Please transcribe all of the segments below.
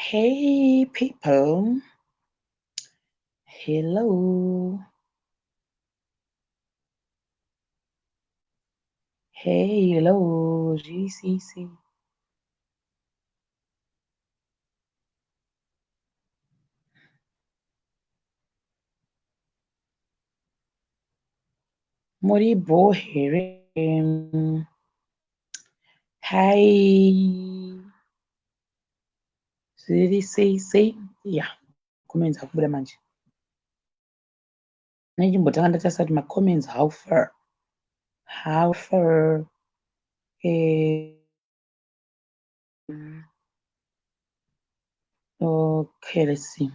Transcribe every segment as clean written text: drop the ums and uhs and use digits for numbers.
Hey people. Hello. Hey, hello, GCC. Muri bho here? Hi. Zviri sei sei? Yeah, comments akubuda manje. Nechimbotanga ndatarisa kuti macomments how far? How far? Okay, let's see.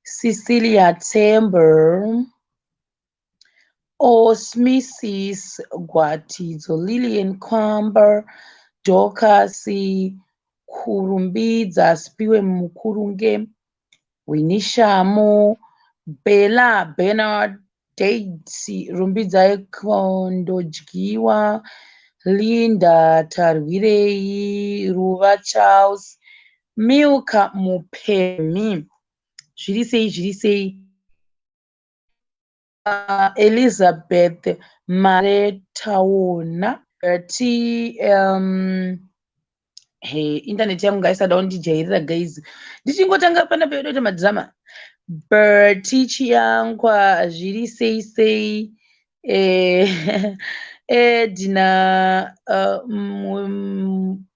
Cecilia Timber. Osmisis Gwatidzo, Lillian Kwamba, Dorcas Kurumbidza, Spiwe Mukurunge, Winishamo, Bella Bernard, Daisy Rumbidzai Kondodyiwa, Linda Tarwirei, Ruva Charles, Milka Mupemi. Zviri sei, zviri sei? Elizabeth Maretaona ti hey, internet yangu ngaisada kundijairira guys, ndichingotanga pana pedoita madrama. Berti Chiyangwa, zviri sei sei? Edna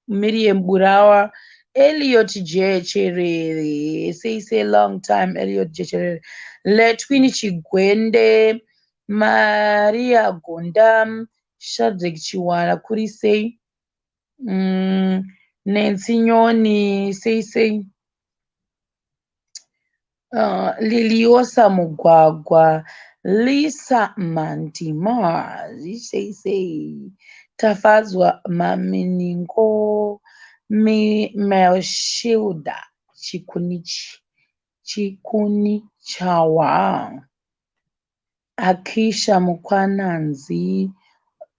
Miriam Burawa, Elliot Jecherere, sei sei, long time Elliot Jecherere, Letwini Chigwende, Maria Gonda, Shadrack Chiwana, kuri sei? Nancy Nyoni, sei sei? Liliosa Mugwagwa, Lisa Mandima, sei sei? Tafadzwa Maminingo, Melshilda Chikunichi, Chikunichawa, Akisha Mukwananzi,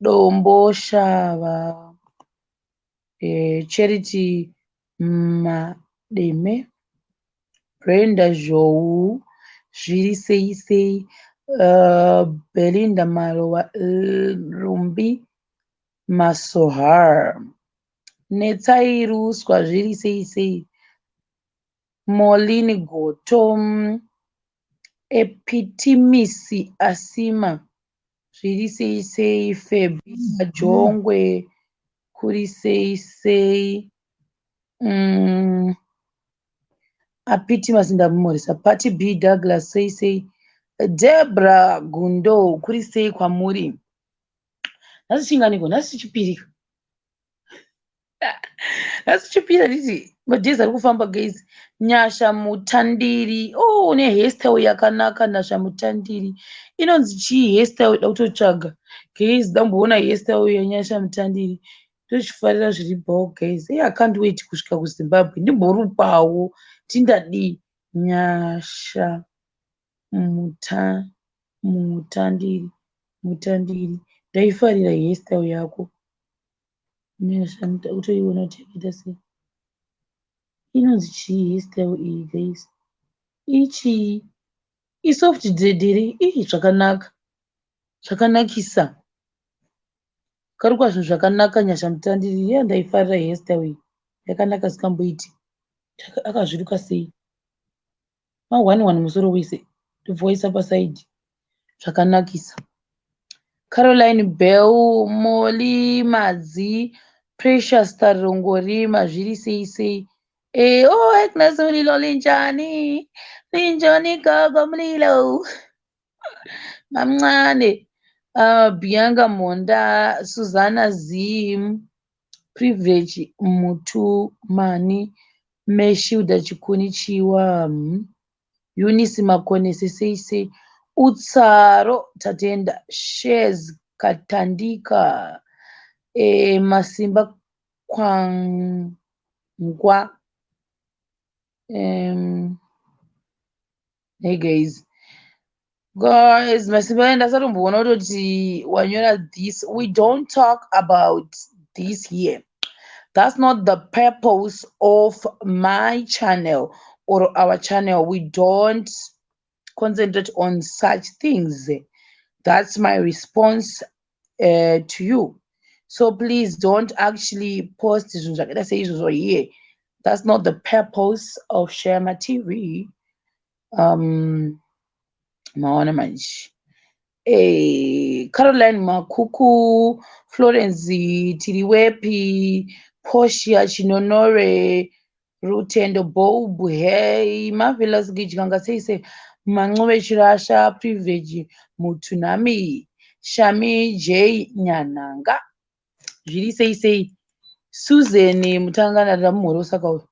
Domboshava, Charity Mademe, Brenda Zhou, zviri sei sei? Belinda Malowa, Rumbi Masohar, Netsai Ruswa, zviri sei sei? Molini Goto, Epitimisi Asima, zviri sei sei? Febi Jongwe, kuri sei sei? Apitimas ndamumhoresa. Patty B Douglas, sei sei? Debra Gundo, kuri sei kwamuri? Nhasi chinganiko? Nhasi chipiri. Nhasi chipiri handiti? Madays ari kufamba guys. Nyasha Mutandiri. Oh, une hairstyle yakanaka Nyasha Mutandiri. Inonzi chii hairstyle? Da kutotsvaga. Guys, damboona hairstyle yaNyasha Mutandiri. Tochifarira zviri bho guys. Hey, I can't wait kusvika kuZimbabwe. Ndimborukwawo. Tindadii? Nyasha Mutandiri. Mutandiri. Ndaifarira hairstyle yako. Nyasha kutoiona kuti yakaita sei. Inonzi chii hairstyle iyi guys? Ichii? Isoft dread here? Ii zvakanaka. Zvakanakisa. Karukwa zvinhu zvakanaka Nyasha Mutandiri. Yeah, ndaifarira hairstyle iyi. Yakanaka sikamboiti. Akazviruka sei? Ma one one musoro wese. Ndobva pasaidi. Zvakanakisa. Caroline Bell, Molly Madzi, Precious Tarongorima, zviri sei sei? Oh, Agnes Mlilo linjani? Linjani gogo Mlilo? Mamncane. Bianca Monda, Susanna Zim, Privilege Mutumani, Meshilda Chikuni Chiwa, Eunice Makonese, sei sei? Utsaro Tatenda, Shez Katandika, Masimba Kwangwa. Hey guys. Guys, Masimba ndasatomboona kutoti wanyora this. We don't talk about this here. That's not the purpose of my channel or our channel. We don't concentrate on such things. That's my response to you. So please don't actually post zvinhu zvakaita seizvozvo here. That's not the purpose of Shema TV. Maona manje. Caroline Makuku, Florence Tiriwepi, Portia Chinonore, Rutendo Bob, hey, Marvelous Gijganga sei sei, Manqobe Chirasha, Privilege Mutunami, Shami J Nyananga, zviri sei sei, Susan Mutangana Ramuro saka uyu,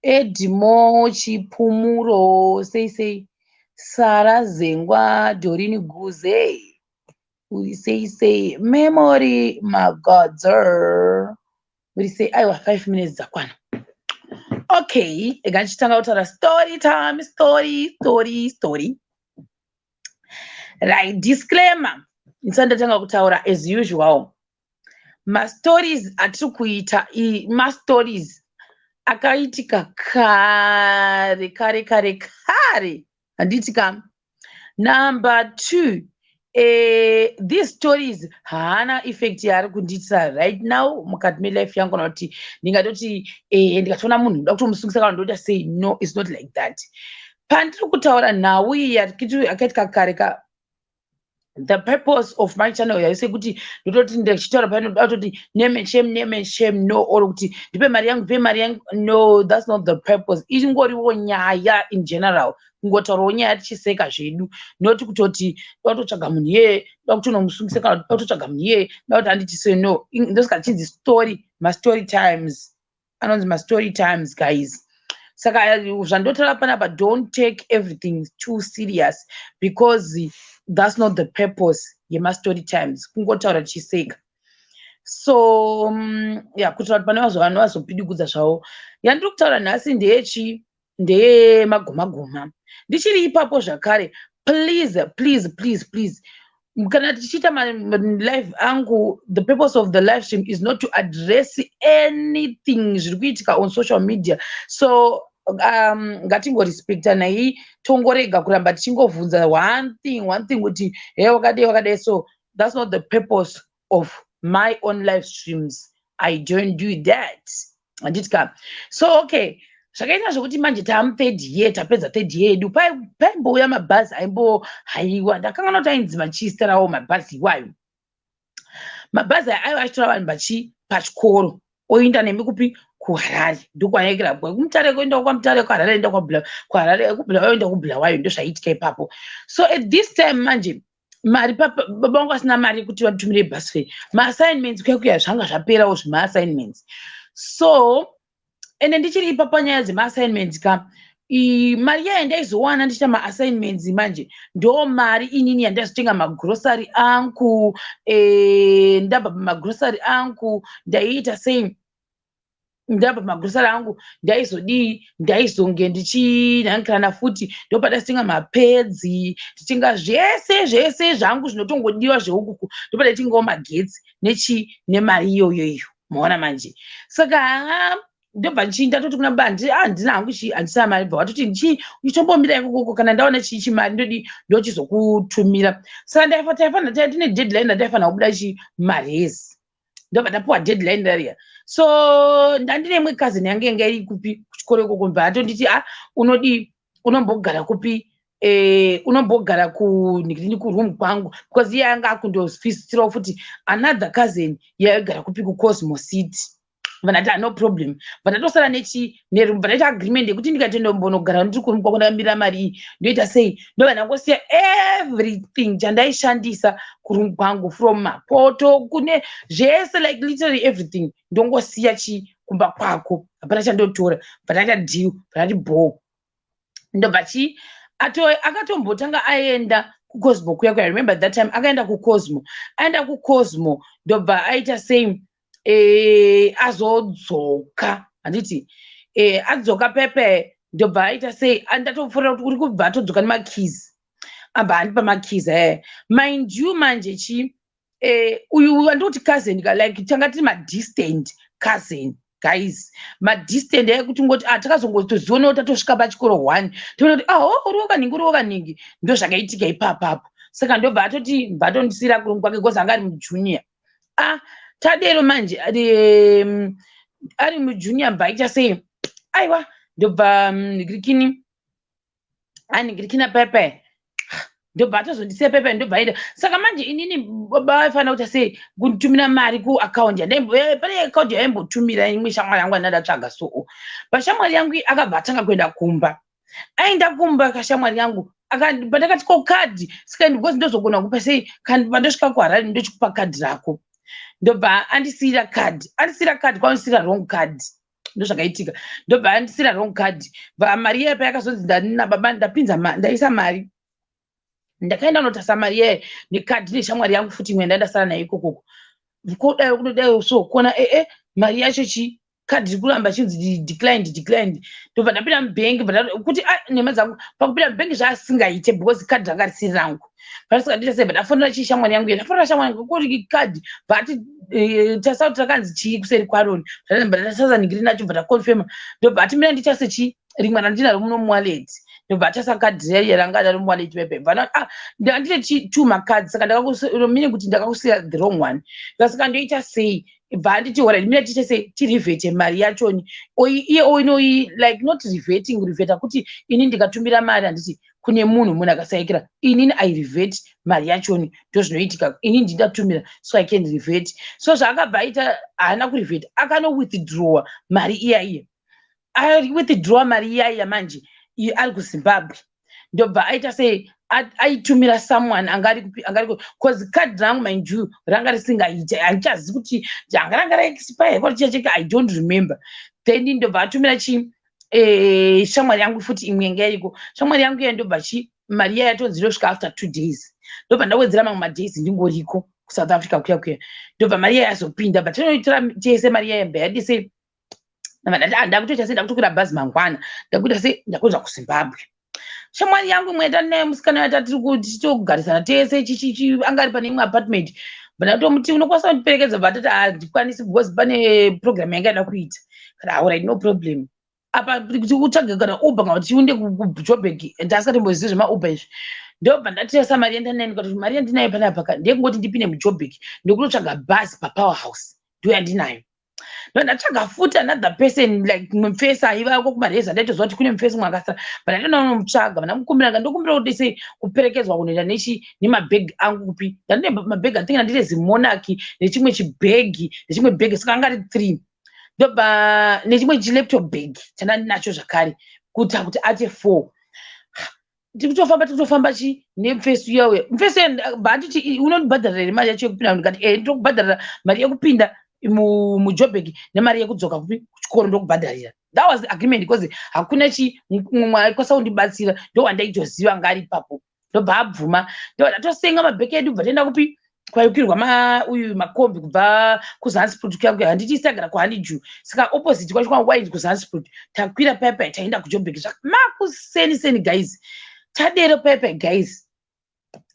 Edmo Chipumuro sei sei, Sara Zengwa, Dorini Guze, uri sei sei, Memory Magodzer, uri sei. Aiwa, 5 minutes dzakwana. Okay, ega ndichitanga kutaura story time, story, story, story. Right, disclaimer ndisati ndatanga kutaura. As usual, mastories atiri kuita mastories akaitika kare kare kare kare, handiti ka? Number two, these stories haana effect yaari kundiitira right now mukati melife yangu, kana kuti ndingatoti ndikatoona munhu ndoda kutomusungisa kana ndoita sei. No, it's not like that. Pandiri kutaura nhau iyi yakaitika kare ka, the purpose of my channel yaise kuti ndototi ndichitaura pano kutoti name and shame, name and shame, no, or kuti ndipe mari yangu, ndipe mari yangu, no, that's not the purpose. Ingoriwo nyaya in general, kungotaurawo nyaya tichiseka zvedu, noti kutoti da kutotsvaga munhu iyeye, da kutonomusungisa, kana da kutotsvaga munhu iyeye, da kuti handiti. No, ndosaka chinzi story, mastory times, anonzi mastory times, guys. Saka zvandotaura panapa, don't take everything too serious because that's not the purpose yemastory times, kungotaura tichiseka. So ya, kuitira kuti pane vanhu vazopidugudza zvavo. Yandiri kutaura nhasi ndeyechi ndeyemagoma. Ndichiri ipapo zvakare, please, please, please, please, kana tichiita malive angu, the purpose of the live stream is not to address anything zviri kuitika on social media. So ngatingorespectanai, tongorega kuramba tichingovhunza one thing, one thing, kuti he, wakadai, wakadai. So that's not the purpose of my own live streams. I don't do that, handiti ka? So okay, zvakaita zvokuti manje taamuthird year, tapedza third year yedu. Paimbouya mabhazi aimbohaiwa, ndakangana kuti ainzi machiisterawo mabhazi iwayo. Mabhazi aya aiva achitora vanhu vachi pachikoro, oinda nemi kupi? KuHarare. Ndokwayaikira kuMutare, kuenda kwaMutare, kuHarare, enda kuHarare, kuBulawayo, enda kuBulawayo. Ndozvaiitika ipapo. So at this time manje, mari, baba vangu vasina mari yekuti vatumire bus fare. Maassignments kuya kuya zvanga zvaperawo zvemaassignments. So ende ndichiri ipapo panyaya dzemaassignments ka, mari iya yandaizowana ndichiita maassignments manje ndo mari inini yandaizotenga magrosari angu. Ndabva pamagrosari angu, ndaiita sei? Ndabva pamagrosari angu, ndaizodii? Ndaizonge ndichinhangikirana futi, ndopadaitenga mapads, nditenga zvese zvese zvangu zvinotongodiwa zveukuku. Ndopadaitengawo magetsi nechi nemari iyoyo iyo, maona manje. Saka haa, ndobva ndatoti kuna baba, handina hangu chi, handisina mari. Bva watoti chi, uchitombomira ikokoko, kana ndaona chii chimari ndodi ndochizokutumira. Saka taifanira, tine deadline randaifanira kubuda chi marezi, ndobva ndapiwa deadline rariya. So ndandine imwe cousin yange yanga iri kupi, kuchikoro ikoko. Bva atonditi, "A, unodii, unombogara kupi? Unombogara kunhikini, kuroom kwangu," because iye anga akundofisirawo futi another cousin yaigara kupi, kuCosmo City. Vandati, "No problem." Vandatosara nechi neroom, vandaita agreement yekuti ndikatoendombonogara ndiri kuroom kwako, ndakamirira mari iyi, ndoita sei? Ndobva ndangosiya everything chandaishandisa kuroom kwangu, from mapoto kune zvese, like literally everything, ndongosiya chi kumba kwako, hapana chandotora. Bva deal, bva bho. Ndobva chi akatombotanga aenda kuCosmo kuya kuya. Remember that time akaenda kuCosmo, aenda kuCosmo, ndobva aita sei? Azodzoka, handiti? Adzoka pepe, ndobva aita sei? Ndatopfuura kuti uri kubva atodzoka nemakeys, abva andipa makeys. Mind you manje chi, uyu wandikuti cousin ka, like tanga tiri madistant cousin. Guys, madistance ekuti ngoti, ah, takazongotozionawo tatosvika pachikoro one, toona kuti, ah, oh, uriwo kanhingi, uriwo kanhingi. Ndo zvakaitika ipapapo. Saka ndobva atoti bvatondisiyira kuroom kwake because anga ari mujunior. Ah, tadero manje ari mujunior, bva aita sei? Aiwa, ndobva nigirikini anigirikina pepe, ndobva atozondisiya pepe, ndobva aenda. Saka manje inini baba vaifanira kuita sei? Kunditumira mari kuaccount pane account yaimbotumira imwe shamwari yangu andadatsvaga. So pashamwari yangu iyi akabva atanga kuenda kumba. Aenda kumba kashamwari yangu, pandakati, "Ko kadhi?" Saka because ndozogona kupa sei? Pandosvika kuHarare ndochikupa kadhi rako. Ndobva andisiyira kadhi, andisiyira kadhi, kwaandisiyira wrong card. Ndozvakaitika, ndobva andisiyira wrong card. Bva mari iyayo payakazonzi nababa ndapinza, ndaisa mari, ndakaenda kunotasa mari iyayo nekadhi neshamwari yangu futi imwe ndandasara nayo ikokoko. Kodai kudai so kuona ee mari yacho chi kadhi riri kuramba chinzi declined, declined. Ndobva ndapinda mubhengi kuti, ah, nhema dzangu, pakupinda mubhengi zvaasingaite because kadhi ranga risiri rangu. Pandisika ndiita sei? Ndafonera chii? Shamwari yangu. Ndafonera shamwari yangu kuri kadhi, bvati tasa kuti rakanzi chii kuseri kwaroni. Ndatasa ningiri nacho, bva ndaconfirma. Ndobva ati, "Mina ndichase chii rimwe randinaro muno muwallet." Ndobva atasa kadhi riya ranga rari muwallet pepe. Bva, "Ah, ndandine two makadhi, saka mine kuti ndakakusiya the wrong one. Saka ndoita sei?" Bva anditi, "Alright, mina tiite sei? Tireverte mari yachoni." Iye oinoi, like, not reverting, revert kuti ini ndikatumira mari, handiti, kune munhu, munhu akasaikira, inini I revert mari yachoni. Ndo zvinoitika, ini ndindatumira, so I can revert. So zvaakabva aita, haana kurevert, akanowithdrawa mari iya iya. Awithdrawa mari iya iya manje ari kuZimbabwe. Ndobva aita sei? Aitumira someone angari kupi, angari, 'cause kadhi rangu, mind you, ranga risingaiti. Handichazivi kuti anga ranga raexpire kwati chicheke, I don't remember. Then ndobva atumira chi shamwari yangu futi imwe yanga iriko. Shamwari yangu iya ndobva chi mari iya yatonzi inosvika after 2 days. Ndobva ndawedzera mamwe madays ndingoriko kuSouth Africa kuya kuya. Ndobva mari iya yazopinda. Bva tinoitora tese mari iya, yabva yadi sei? Ndakutoita sei? Ndakutokwira bhazi mangwana, ndakuita sei? Ndakuenda kuZimbabwe. Shamwari yangu imwe yatanaye, musikana yatatiri tichitogarisana tese, chichichi, anga ari pane imwe apartment. Ndatomuti, "Unokwanisa kundiperekedza?" Bva tati, "Handikwanisi because pane program yanga ida kuita." Kana, "Alright, no problem." Apa kuti utsvage kana Uber kana kuti tiunde kuJoburg, ndasikatombozivi zvemaUber izvi. Ndobva ndatesa mari yandinayo, ndikati mari yandinayo panapa ndeyekungoti ndipinde muJoburg ndokunotsvaga bhazi paPower House, ndo yandinayo. Ndo ndatsvaga futi another person, like mufesi aivako kumareza. Ndaitoziva kuti kune mufesi mwe akasara, but ndatonomutsvaga, ndamukumbira, ndokumbira kuti sei kuperekedzwa kunoenda nechi nemabhegi angu kupi. Ndandine mabhegi, I think ndandine ziMonarch nechimwe chibhegi nechimwe bhegi, saka anga ari three. Ndobva nechimwe chilaptop bag chandandinacho zvakare, kuita kuti ate four. Tikutofamba, tikutofamba chi nemufesi uya uya. Mufesi bva anditi, "Unondibhadharira here mari yacho yekupinda?" Ndikati, "E, ndokubhadharira mari yekupinda muJoburg nemari yekudzoka kupi kuchikoro, ndokubhadharira." That was the agreement because hakuna chi mumwe aikwanisa kundibatsira, ndo wandaitoziva anga ari ipapo. Ndobva abvuma. Ndobva ndatosenga mabheki edu, bva toenda kupi kwaikwirwa uyu makombi kubva kuZandspruit kuya kuya. Handiti isagara kuHoneydew, saka opposite kwacho kwawaindi kuZandspruit. Takwira paipai, taenda kuJoburg makuseni seni, guys. Tadero paipai, guys,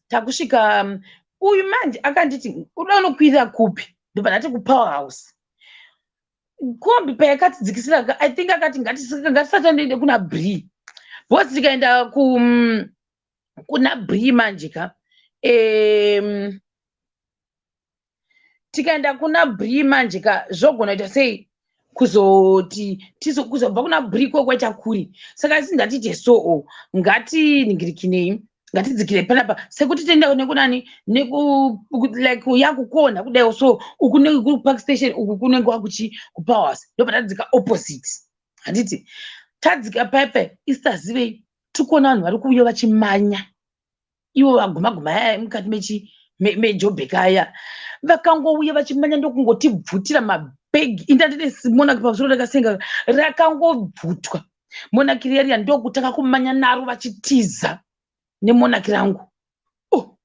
takusvika. Uyu manje akanditi, "Uda unokwirira kupi?" Ndobva ndati, "KuPower House." Kombi payakatidzikisira, I think akati ngatisati kuna Bree, because tikaenda kuna Bree manje ka, tikaenda kuna Bree manje ka, zvogona kuita sei kuzoti kuzobva kuna Bree ko kwaita kuri. Saka isi ndatite soo, ngatiningirikinei, ngatidzikire panapa sekuti tienda nekunani, like yakukona kudai. So uku kunenge kuri Park Station, uku kunenge kwakuchi kuPower House. Ndobva tadzika opposite, handiti? Tadzika paipai, isi tazivei, tiri kuona vanhu vari kuuya vachimanya ivo vaguma guma aya mukati meJoburg aya. Vakangouya vachimanya, ndokungotibvutira mabhegi. Indandine Monarch pamusoro rakasenga, rakangobvutwa Monarch riya riya, ndokutanga kumanya naro vachitiza neMonarch rangu. Oh,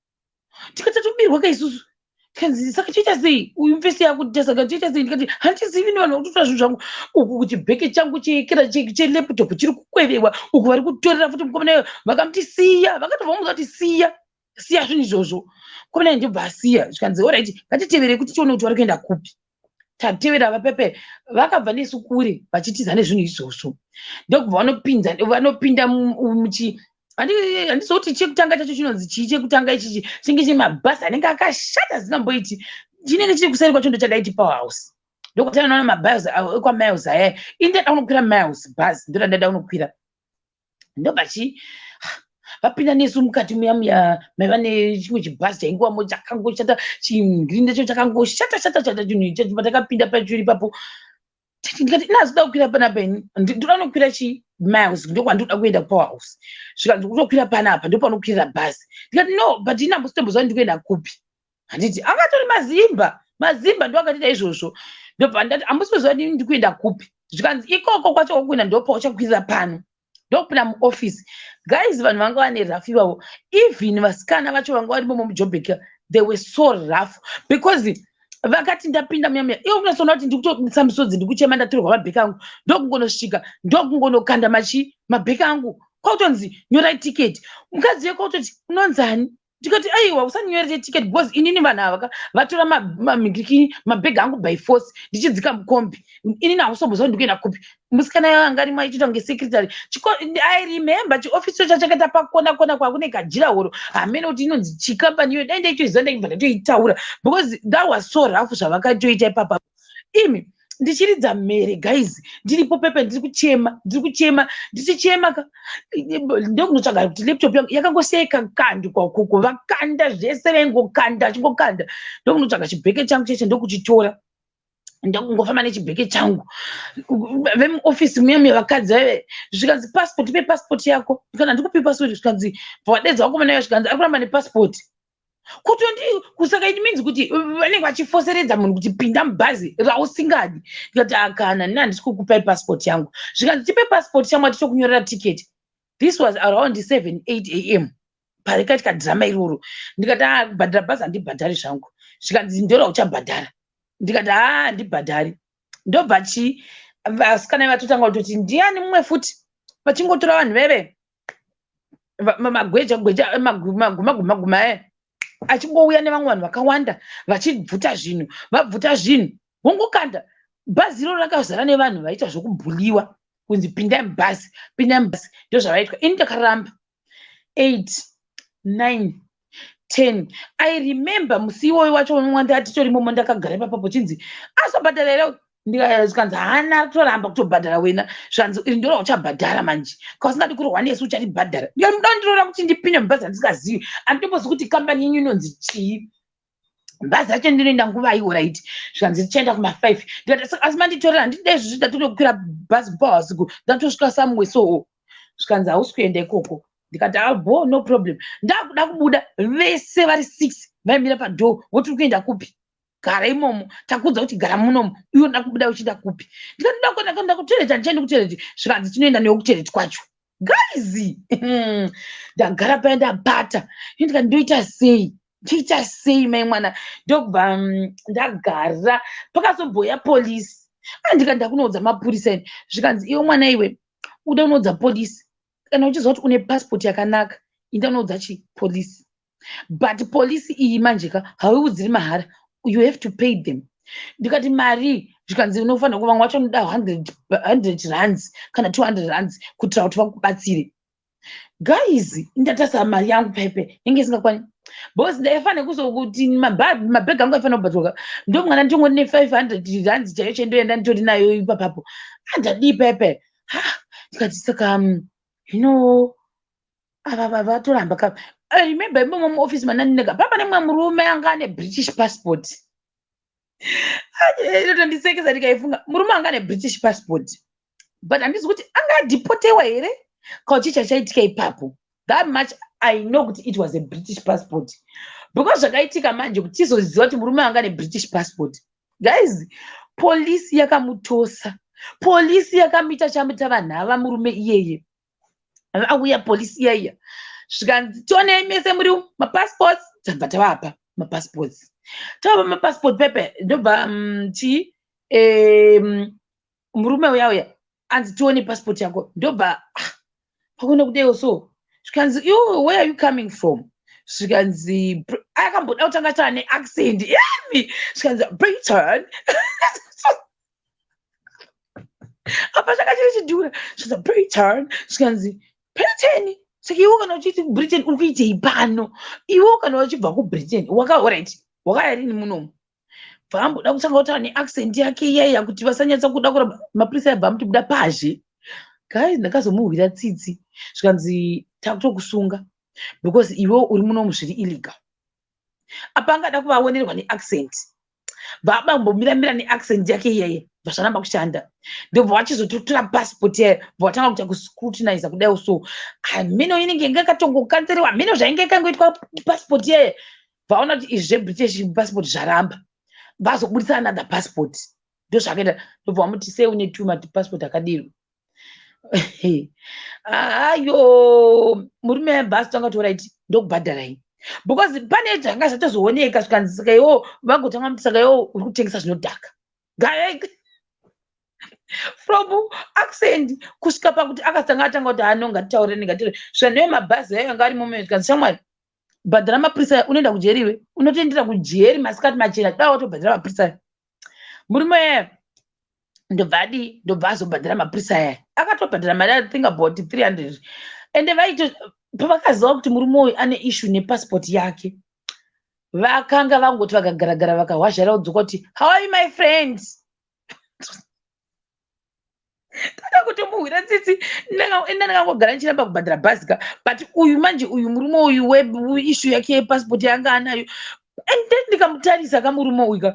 tikati tatobirwa ka isusu. Tikanzi, "Saka toita sei? Uyu mufesi yakuti saka toita sei?" Ndikati, "Handizivi, nevanhu vakutotora zvinhu zvangu uku, kuti bheke changu chekera chelaptop chiri kukwevewa uku, vari kutorera futi." Mukomana vakamuti, "Siya." Vakatobva vamuudza kuti, "Siya, siya zvinhu izvozvo." Mukomana ndobva asiya. Zvikanzi, "Alright, ngatiteverei kuti tione kuti vari kuenda kupi." Tatevera vapepe, vakabva nesu kure vachitiza nezvinhu izvozvo. Ndokubva vanopinza, vanopinda muchi, handizoti chekutanga chacho chinonzi chii? Chekutanga ichichi chinenge chine mabhasi anenge akashata zingamboiti, chinenge chiri kuseri kwacho, ndochadaiti Powerhouse. Ndokuti anoona mabhazi ekwaMiles aya. Ini ndada kunokwira Miles bhazi, ndoda ndada kunokwira. Ndobva chi vapinda nesu mukati muya muya maiva nechimwe chibhazi chaingowamo chakangoshata, chingiri chacho chakangoshata shata shata chinhu ichacho. Patakapinda pacho ipapo, ndikati, "Inazoda kukwira panapa ini, ndoda kunokwira chi Miles, ndokwandinoda kuenda kuPowerhouse." Zvikanzi, "Kutokwira panapa, ndopanokwirira bhazi." Ndikati, "No, but ini hambositombozva ndikuenda kupi." Handiti angatori mazimba, mazimba ndo akatiita izvozvo. Ndobva ndati, "Hambositoziva kuti ndikuenda kupi." Zvikanzi, "Ikoko kwacho kwakuenda ndopauchakwirira pano." Ndokupinda muofisi. Guys, vanhu vanga vane rough ivavo. Even vasikana vacho vanga varimo muJobek, they were so rough, because vakati ndapinda muya muya, ivo kunasoona kuti ndikutobudisa misodzi, ndikuchema, ndatorwa mabheki angu. Ndokungonosvika, ndokungonokanda machi mabheki angu, kwakutonzi, "Nyorai tiketi." Mukadzi wekwautoti, "Unonzani?" Ndikati, "Aiwa, usanyorere tiketi, because inini vanhu ava vatora mamhikiki mabhegi angu by force ndichidzika mukombi. Inini hausomboziva kuti ndikuenda kupi." Musikana anga arimo achiita kunge secretary. I remember chiofisi cho chakaita pakona kona kwakune kajirahoro. Hamene kuti inonzi chikambani iyo, dai ndaitoiziva ndaibva ndatoitaura, because that was so rough zvavakatoita ipapa. Imi, ndichiridza mhere, guys, ndiripo pepe, ndiri kuchema, ndiri kuchema, ndichichema ka. Ndokunotsvaga kuti laptop yangu yakangoseka kandwa ukoko, vakanda zvese, vaingokanda, vachingokanda. Ndokunotsvaga chibheke changu cheche, ndokuchitora, ndokungofamba nechibheke changu. Vemuofisi muya muya, vakadzi vaive, zvikanzi, "Passport, ipe passport yako." Kana ndikupi passport? Zvikanzi, vadedza vakomana vayo, zvikanzi, "Ari kuramba nepassport." Kutondi kusaka, it means kuti vanenge vachifoseredza munhu kuti pinda mubhazi rausingadi. Ndikati, "Akana, nini handisi kukupai passport yangu." Zvikanzi, "Tipe passport changu, tichokunyorera tiketi." This was around 7 8 a.m. parikaitika dhirama iroro. Ndikati, "A, kubhadhara bhazi handibhadhari zvangu." Zvikanzi, "Ndora uchabhadhara." Ndikati, "Ha, handibhadhari." Ndobva chi vasikana vatotanga kutoti, "Ndiani mumwe futi?" Vachingotora vanhu veve magweja gweja, maguma guma guma e, achingouya nevamwe vanhu vakawanda, vachibvuta zvinhu, vabvuta zvinhu, vongokanda. Bhazi iroro rakazara nevanhu vaita zvokubhuliwa, kunzi, "Pindai mubhazi, pindai mubhazi." Ndozvavaitwa. Ini ndakaramba. 8, 9, 10, I remember musi iwoyo wacho wandatitorimomo, ndakagara ipapapo, chinzi, "Azobhadhara here?" Zvikanzi, "Hana toramba kutobhadhara wena." Zvanzi, "Iri ndoro uchabhadhara manje, kausingadi kurohwa nesu ucharibhadhara." Ndikati, "Muda kundiroora kuti ndipinde mubhazi handingazivi, handitombozivi kuti kambani yenyu inonzi chii? Bhazi racho ndinoenda nguvai?" Alright. Zvikanzi, "Richaenda kuma5." Ndikati, "Asi manditorera, handidai izvozvi, ndatonokwira bhazi kuPowerhouse, ndatosvika samwe." So zvikanzi, "Hausi kuenda ikoko." Ndikati, "Abo, no problem." Ndakuda kubuda, vese vari six vaimira padoor, voti, "Uri kuenda kupi? Gara imomo, takuudza kuti gara munomo. Iwe unoda kubuda uchienda kupi?" Ndikati, "Nda kutoilet, handichaendi kutoilet." Zvikanzi, "Tinoenda newe kutoilet kwacho." Guys, ndagara paya, ndabata. Ndikati, "Ndoita sei? Ndoita sei, mai mwana?" Ndokubva ndagara. Pakazomboya polisi. Andikati, "Ndakunoudza mapurisa ini." Zvikanzi, "Iwe mwana iwe, uda unoudza polisi? Kana uchiziva kuti une passport yakanaka, inda unoudza chipolisi. But polisi iyi manje ka, hauiudziri mahara, you have to pay them." Ndikati, "Mari?" Zvikanzi, "Unofanira ku vamwe vacho unoda 100 rands kana 200 rands kuitira kuti vakubatsire." Guys, ndatarisa mari yangu pepe, yange isingakwani, because ndaifanira kuzokuti mabhegi angu aifanira kubhadharwa. Ndomwana nditongori ne500 rands chaiyo chendoenda nditori nayo ipapapo. Andadii pepe? Ha, ndikati, "Saka hino ava vatoramba ka." I remember imomo muofisi manandinega papa nemumwe murume anga ane British passport. Inotondisekesa ndikaifunga. Murume anga ane British passport, but handizi kuti anga adhipotewa here kana chii chachaitika ipapo. That much I know, kuti it was a British passport, because zvakaitika manje kuti tizoziva kuti murume anga ane British passport, guys, polisi yakamutosa, polisi yakamuita chamuita vanhu ava. Murume iyeye auya, polisi iyaiya, zvikanzi, "Tionei mese muri mapassports." Tabva tavapa mapassports, tavapa mapassport pepe. Ndobva chii, murume uya uya anzi, "Tione passport yako." Ndobva, "Ah, pakuona kudaiwo." So zvikanzi, "Iwe, where are you coming from?" Zvikanzi akamboda kutanga ataura neaccent yami, zvikanzi Britain. Apa changa chiri chidhura. Zvikanzi Britain, zvikanzi Britain. Saka iwe kana uchiti Britain uri kuitei pano? Iwe kana uchibva kuBritain waka alright, wakaya rini munomu? Bvaamboda kutanga kutaura neaccent yake iyaiya kuti vasanyatsa kuda kuramba. Mapurisa aibva amuti buda pazhe. Guys, ndakazomuhwira tsitsi. Zvikanzi takutokusunga because iwe uri munomu zviri illegal. Apa angada kuvaonerwa neaccent, vabambomiramira neaccent yake iyaiya, bva zvaramba kushanda. Ndobva vachizototora passport yayo, bva vatanga kuita kuscrutinize kudai. So hameno inenge inge yakatongokanzeriwa, hameno zvainge ikangoitwa passport yayo. Vaona kuti izvi zveBritish passport zvaramba, vazobudisa another passport. Ndozvakaita. Ndobva vamuti sei une two mapassport akadiro? Ayo murume aibva azotanga kuti alright, ndokubhadharai, because pane zvanga zvatozooneka. Zvikanzi saka iwo vagotanga muti saka iwo uri kutengesa zvinodhaka. From accent kusvika pakuti akatanga atanga kuti ano ngatitaureni, ngatitaure. Svika neyo mabhazi ayo anga arimo. Zvikanzi shamwari, bhadhara mapurisa, unoenda kujeri. Iwe unotoendera kujeri masikati machena, dai watobhadhara mapurisa ayo. Murume aya ndobva adii? Ndobva azobhadhara mapurisa aya. Akatobhadhara mari, I think about 300. Ende vaito pavakaziva kuti murume uyu ane issue nepassport yake, vakanga vangoti vakagaragara vakahwazhara kudzoka kuti, "How are you, my friend?" Kada kutomuhwira tsitsi. Enda ndakangogara ndichiramba kubhadhara bhazi ka. But uyu manje, uyu murume uyu weissue yake yepassport yanga anayo, and then ndikamutarisa kamurume uyu ka,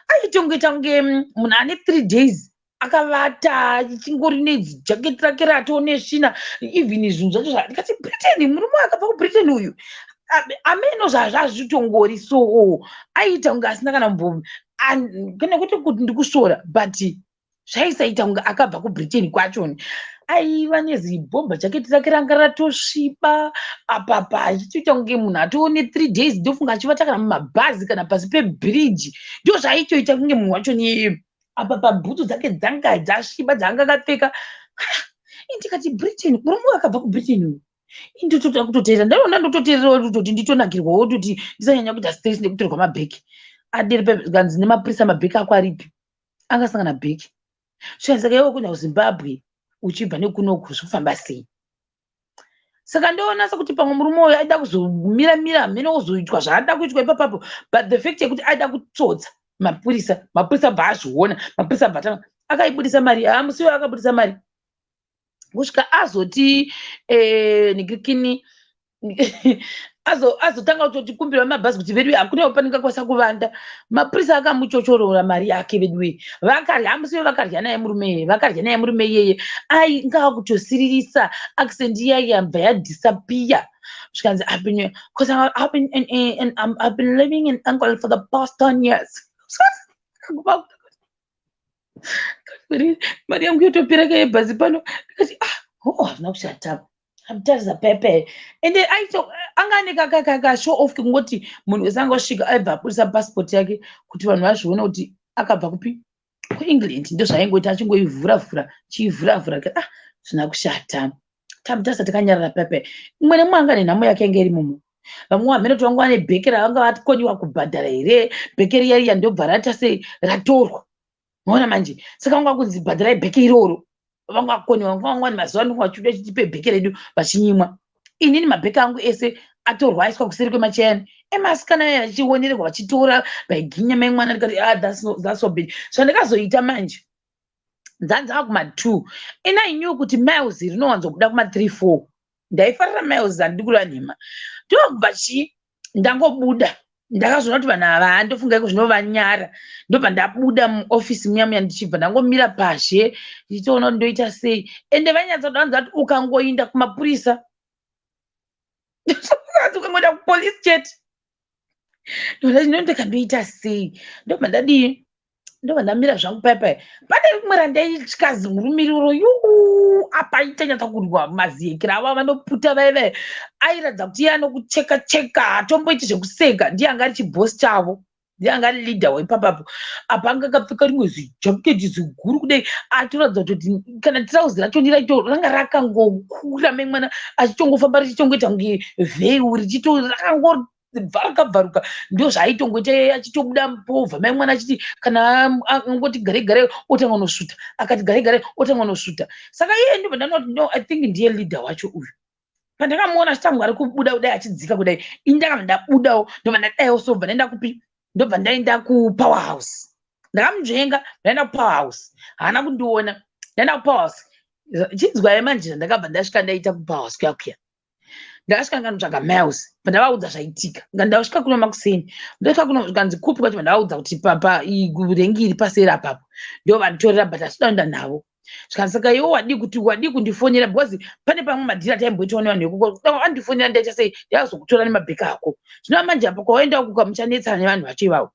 aitongoita kunge munhu ane 3 days akavata, chingori nejaketi rake rato nesvina, even zvinhu zvacho. Ndikati Britain, murume akabva kuBritain uyu, ameno zvazvitongori. So aiita kunge asina kana mbo kana kuti ndikusvora, but zvaisaita kunge akabva kuBritain kwacho. Aiva nezibhomba jaketi rake ranga ratosviba apapa, achitoita kunge munhu atoone 3 days. Ndofunga achivata kana mumabhazi kana pasi pebhiriji. Ndo zvaaitoita kunge munhu wacho niyeye. Apa pabhutsu dzake dzanga dzasviba dzaanga akapfeka. Ndikati Britain, murume uyu akabva kuBritain uyu. Indotoda kutoteerera, ndaona ndototeererawo kutoti nditonakirwawo, kuti ndisanyanya kuita stress nekutorwa mabheki. Adiri kanzi nemapurisa, mabheki ako aripi? Angasangana bheki. Saka iwe kuenda kuZimbabwe uchibva nekunoku zvikufamba sei? Saka ndoona sekuti pamwe murume uyu aida kuzomira mira, hamene kuzoitwa zvaada kuitwa ipapapo. But the fact yekuti aida kutsotsa mapurisa, mapurisa bva azviona. Mapurisa bva atanga akaibudisa mari. Haamusi uyo akabudisa mari kusvika azoti nikirikini azotanga kutotikumbira mabhazi kuti vedu hakuna paningakwanisa kuvanda. Mapurisa akamuchochorora mari yake. Veduwe, vakarya musiwe, vakarya naye murume iyeye, vakarya naye murume iyeye. Ai ngaa kutosiririsa, accent iyai yabva yadisappear. Zvikanzi I've been, because I've been in, in, I've been living in England for the past 10 years. Mari yangu yotopera kayebhazi pano. Ndikati ah, oh, hazvina kushata. Amutarisa pepe, ende aito anga ane kashow off kungoti munhu wese angosvika aibva abudisa passport yake kuti vanhu vazvione kuti akabva kupi, kuEngland. Ndo zvaingoita, achingoivhura vhura, chiivhura vhura. Ah, zvina kushata. Tamutarisa takanyarara pepe. Umwe nemumwe anga nenhamo yake yange iri mumo. Vamwe vamhene kuti vanga vane bheke ravanga vakoniwa kubhadhara here, bheke riya riya ndobva raita sei, ratorwa. Maona manje, saka vanga kunzi bhadharai bheke iroro. Vanga vakoniwa, vanga vane mazuva anenge vachiuda chitipe bheke redu vachinyimwa. Inini mabheke angu ese atorwa, aiswa kuseri kwemachayani emasikana aya, achionererwa vachitora vaiginya mai mwana. Ndikati ah, that's so bad. Zvandikazoita manje, ndzanzava kuma2 and I knew kuti Miles rinowanzobuda kuma3 4. Ndaifarira Miles, handidi kureva nhema. Ndokubva chii, ndangobuda, ndakazoona kuti vanhu ava handofunga iko zvinovanyara. Ndobva ndabuda muofisi muya muya, ndichibva ndangomira pazhe ndichitoona kuti ndoita sei. Ende vainyatsodanza kuti ukangoinda kumapurisa, ukangoenda kupolisi chete. Ndinoita sei? Ndobva ndadii? Ndobva ndamira zvangu paya paya. Pane rimwe randaitya zimurumiriro yu apa, aitanyatsa kurwa maziyekera avo vanoputa vaya vaya. Airatidza kuti iye anokucheka cheka, hatomboiti zvekuseka. Ndiye anga ari chibhosi chavo. Ndiye anga ari leader waipapapo. Apa anga akapfeka rimwe zijaketi ziguru kudai, atoratidza kutoti kana tirauzi racho ndiraito ranga rakangokura mai mwana, achichongofamba richitongoita kunge vheu, richito rakango bvaruka bvaruka. Ndo zvaaitongoita, achitobuda povha mai mwana, achiti kana angoti gare gare otanga unosvuta, akati gare gare otanga unosvuta. Saka iye ndobva ndanoti, "No, I think ndiye leader wacho uyu." Pandakamuona achitanga ari kubuda kudai, achidzika kudai, ini ndakabva ndabudawo, ndobva ndadaiwo so, bva ndaenda kupi? Ndobva ndaenda kuPower House. Ndakamunzvenga, ndaenda kuPower House, haana kundiona. Ndaenda kuPower House, chinzwai manje, ndakabva ndasvika, ndaita kuPower House kuya kuya. Ndakasvika ndikanotsvaga Miles, pandavaudza zvaitika. Ndasvika kuno makuseni, ndosvika kuno, zvikanzi kupi kwacho? Vandavaudza kuti papa rank iri paseri apapo, ndo vanditorera, but asida kuenda navo. Zvikanzi, "Saka iwe wadii kuti wadii kundifonera?" Because pane pamwe madhiri ataimboitawo nevanhu vekoko. Andifonera, ndaita sei, ndakazokutora nemabheka ako. Zvino manje apo kwawaenda kuka, muchanetsana nevanhu vacho ivavo.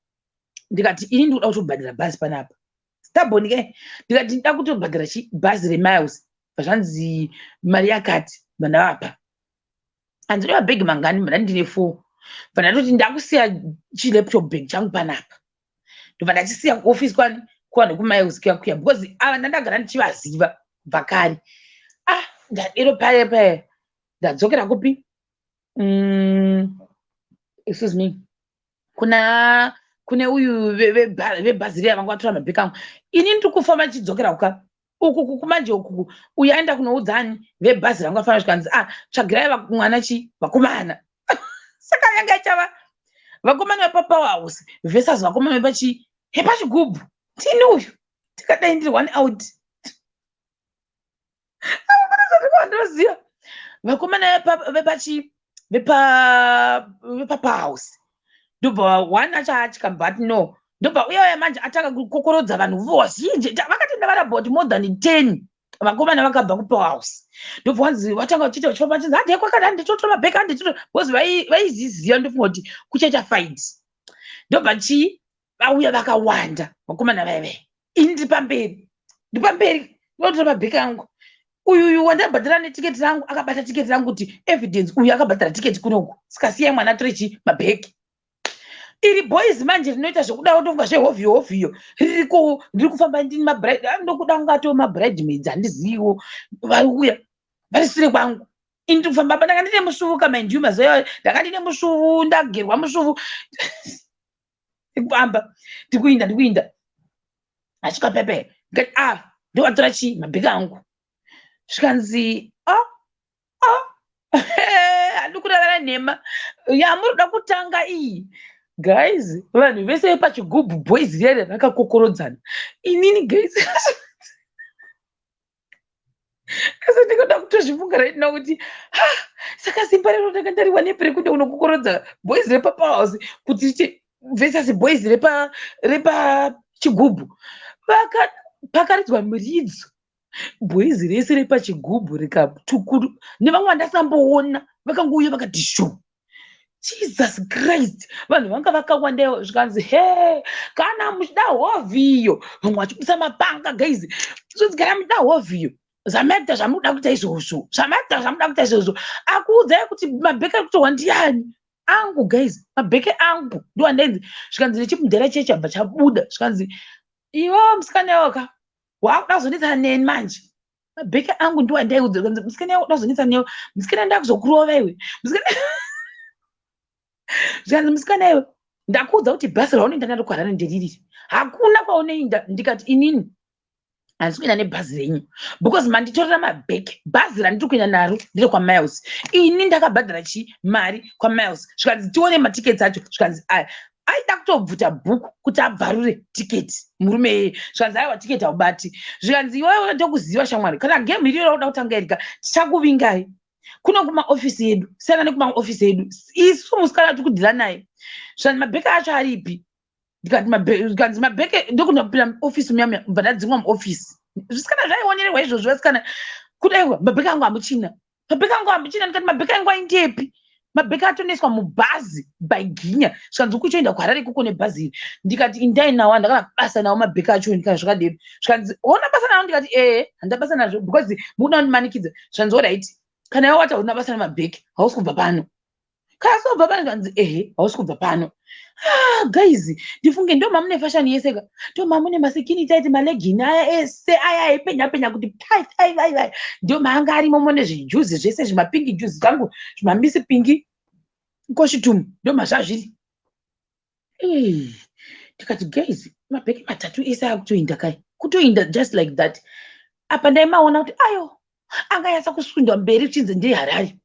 Ndikati, "Ini ndikuda kutobhadhara bhazi panapa." Stubborn ke. Ndikati, "Ndida kutobhadhara bhazi reMiles." Zvanzi mari yakati, vandavapa. Handina mabhegi mangani? Manda ndine four. Bva ndatoti ndakusiya chilaptop bag changu panapa, ndobva ndachisiya kuofisi kwani, kuvanhu kuMiles kuya kuya, because ava ndandagara ndichivaziva kubva kare. Ah, ndadero paya paya, ndadzokera kupi? Excuse me, kuna kune uyu vebhazi riya vanga vatora mabheki angu. Ini ndiri kufamba ndichidzokera kuka uku kukumanje ukuku, uyu aenda kunoudzani vebhazi rangu afana. Zvikanzi, "Ah, tsvagirai mwana chi vakomana." Saka yanga ichava vakomana vepaPower House versus vakomana vepachi hepachigubhu. Tini uyu tikadai ndiri one out, ndoziva vakomana vepachi vepaPower House. Ndobva one acho atya, but no, ndobva uya uya manje atanga kukokorodza vanhu vozhinji. Vakatenda vari about more than 10 vakomana vakabva kuPower House. Ndobva wanzi vatanga vachiita vachifamba, vachinzi, "Hande kwakati, hande totora mabheki, hande totora," because vaiziziva ndofunga kuti kuchaita fight. Ndobva chii, vauya vakawanda vakomana vaive. Ini ndiri pamberi, ndiri pamberi, ndinotora mabheki angu. Uyu wandabhadhara netiketi rangu akabata tiketi rangu kuti evidence, uyu akabhadhara tiketi kunoku, sikasiyai mwana atore chi mabheki. Iri boys manje rinoita zvekuda kutonga zvehovhiyo hovhiyo ririko. Ndiri kufamba ndini mabride, ndokuda kungato mabridemaids, handiziviwo. Vari kuuya vari sure kwangu, ini ndiri kufamba apa. Ndanga ndine musvuvu ka, mind you, mazuva iwayo ndanga ndine musvuvu, ndagerwa musvuvu. Ndikufamba, ndikuinda, ndikuinda, asvika pepe, ndikati, "Ah, ndovatora chii mabheki angu." Zvikanzi, "Ah ah, handi kurevera nhema yamuri kuda kutanga iyi." Guys, vanhu vese vepachigubhu, boys rere rakakokorodzana. Inini guys, asi ndinoda kutozvifunga right now kuti, ha, saka simba rero ndanga ndariwa nepi rekuti unokokorodza boys repaPower House kuti riite versus boys repachigubhu? Pakaridzwa muridzo, boys rese repachigubhu rikatukuru, nevamwe vandasamboona vakangouya vakati shu. Jesus Christ, vanhu vanga vakawandawo. Zvikanzi, "He, kana muchida hovhiyo," vamwe vachibudisa mapanga guys. Zvinzi, "Kana muchida hovhiyo, zvamaita zvamunoda kuita izvozvo, zvamaita zvamunoda kuita izvozvo, akuudzai kuti mabheke ari kutorwa ndiani." Angu guys, mabheke angu ndoandainzi. Zvikanzi nechimudhara chechi chabva chabuda, zvikanzi, "Iwe musikana iwoka, waakuda kuzonetsana neni manje. Mabheke angu ndo andaiudza." Zvikanzi, "Musikana iwe, kuda kuzonetsana newe, musikana, ndakuzokurova iwe, musikana." Zvikanzi, "Musikana iwe, ndakuudza kuti bhasi raunoenda naro kuHarare nderiri, hakuna kwaunoenda." Ndikati, "Inini handisi kuenda nebhazi renyu because manditorera mabheke. Bhazi randiri kuenda naro ndere kwaMiles. Ini ndakabhadhara chi mari kwaMiles." Zvikanzi, "Tione matiketi acho." Zvikanzi, aya aida kutobvuta bhuku kuti abvarure tiketi murume iyeye. Zvikanzi, "Aiwa, tiketi haubati." Zvikanzi, "Iwewe ndokuziva shamwari, kana gemu iriyo rauda kutanga irika, tichakuvingai kuno kumaofisi edu. Siyana nekumaofisi edu, isu musikana tiri kudhila naye." Zvikanzi, "Mabheke acho aripi?" Ndikati, zvikanzi, "Mabheke." Ndokunopinda muofisi muya muya, bva ndadzingwa muofisi. Zvisikana zvaionererwa izvozvo, vasikana kudaiwa, mabheke angu hamuchina, mabheke angu hamuchina. Ndikati, "Mabheke angu aindepi? Mabheke atoneswa mubhazi by ginya." Zvikanzi, "Kuchoenda kuHarare ikoko nebhazi iri." Ndikati, "Indai nawo, handakana basa nawo mabheke acho." Ndikati, "Zvakadero." Zvikanzi, "Hauna basa nawo?" Ndikati, "Ehe, handina basa nazvo because mukuda kundimanikidza." Zvikanzi, "Alright, kana iwe wati hauna basa namabheke, hausi kubva pano." Kasi wabva pano? Kanzi ehe, hausi kubva pano. Ah, guys, ndifunge ndo mamune fashion yese ka, ndo mamune maskin tight, maleggings aya ese aya aipenya penya kuti tai tai vai vai, ndo maanga arimo mune zvijuzi zvese, zvimapink juzi zvangu, zvimamisi pink costume, ndo mazvazviri. Ndikati, guys, mabheki 3 ese akutoinda kai, kutoinda just like that. Apa ndaimaona kuti ayo anganyatsa kusundwa mberi uchinzi ndeHarare.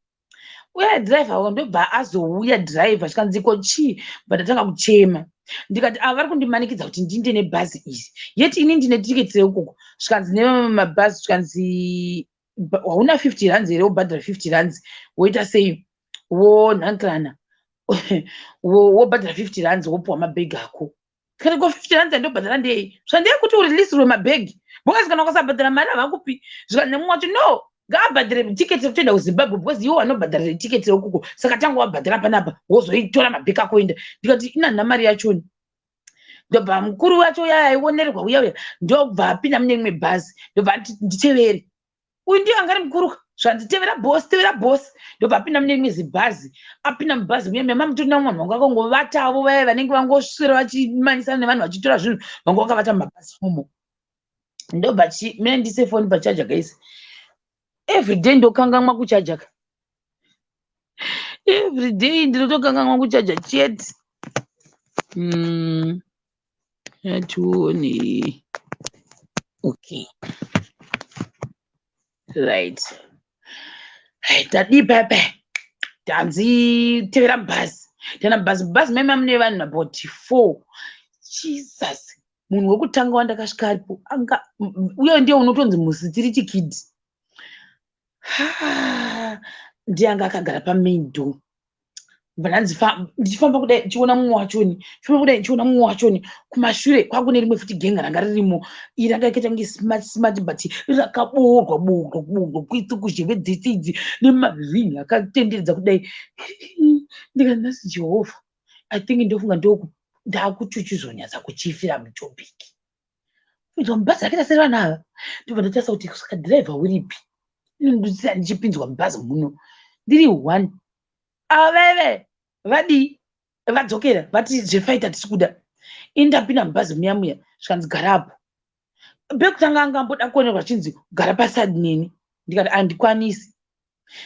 Uya dhiraivha ndobva azouya dhiraivha, zvikanzi, "Ko chii?" Bva ndatanga kuchema, ndikati, "Ava vari kundimanikidza kuti ndinde nebhazi iri, yet ini ndine tiketi reukoko." Zvikanzi nemabhazi, zvikanzi, "Hauna 50 rands here? Wobhadhara 50 rands, woita sei, wonhankirana, wobhadhara 50 rands, wopiwa mabhegi ako." Kati, "Ko 50 rands yandobhadhara ndei?" Zvandeyekuti urilisirwe mabhegi, because kana ukasabhadhara mari havakupi. Zvikanzi nemumwe wacho, "No, ngaabhadhare tiketi rekutoenda kuZimbabwe, because iwo vanobhadharira tiketi rekuko, saka tanga wabhadhara panapa, wozoitora mabheki ako oenda." Ndikati, "Inanha mari yachoni?" Ndobva mukuru wacho uya aionererwa uya uya ndobva apinda mune rimwe bhazi, ndobva ati, "Nditevere." Uyu ndiye anga ari mukuru. Zvanzi, "Tevera bhosi, tevera bhosi." Ndobva apinda mune rimwe zibhazi. Apinda mubhazi muya muya, mamutorina mumwe vanhu vanga vakangovatavo, vaya vanenge vangoswera vachimanyisana nevanhu vachitora zvinhu, vanga vakavata mumabhazi imomo. Ndobva mine ndise foni pacharger. Guys, everyday ndokangamwa kuchaja ka, everyday ndinotokangamwa kuchaja chete. Atione. Okay, right, tadii pepe? Tanzi tevera bhazi. Tana bhazi, bhazi maima mune vanhu about four. Jesus, munhu wekutanga wandakasvika aripo anga uye ndiye unotonzi mustreet kid, ndiye anga akagara pamain door. Bva ndichifamba kudai, ndichiona mumwe wachoni, ndichifamba kudai, ndichiona mumwe wachoni. Kumashure kwakune rimwe futi genga ranga ririmo, iri ranga rakaita kunge smart smart, but rakaboorwa boorwa boorwa kuitse kuzheve dzese idzi nemaringi akatenderedza kudai. Ndikati, "Nhasi Jehovha, I think ndofunga ndakuchuchizonyatsa kuchifira muJobheki." Kupinzwa mubhazi rakaita sevanhu ava, ndobva ndatarisa kuti saka dhiraivha uripi? Inondisiya ndichipinzwa mubhazi muno ndiri one. Ava vaive vadii? Vadzokera, vati zvefight hatisi kuda. Ini ndapinda mubhazi muya muya, zvikanzi, "Garapo." Pekutanga anga amboda kuonerwa, chinzi, "Gara paside neni." Ndikati, "Handikwanisi."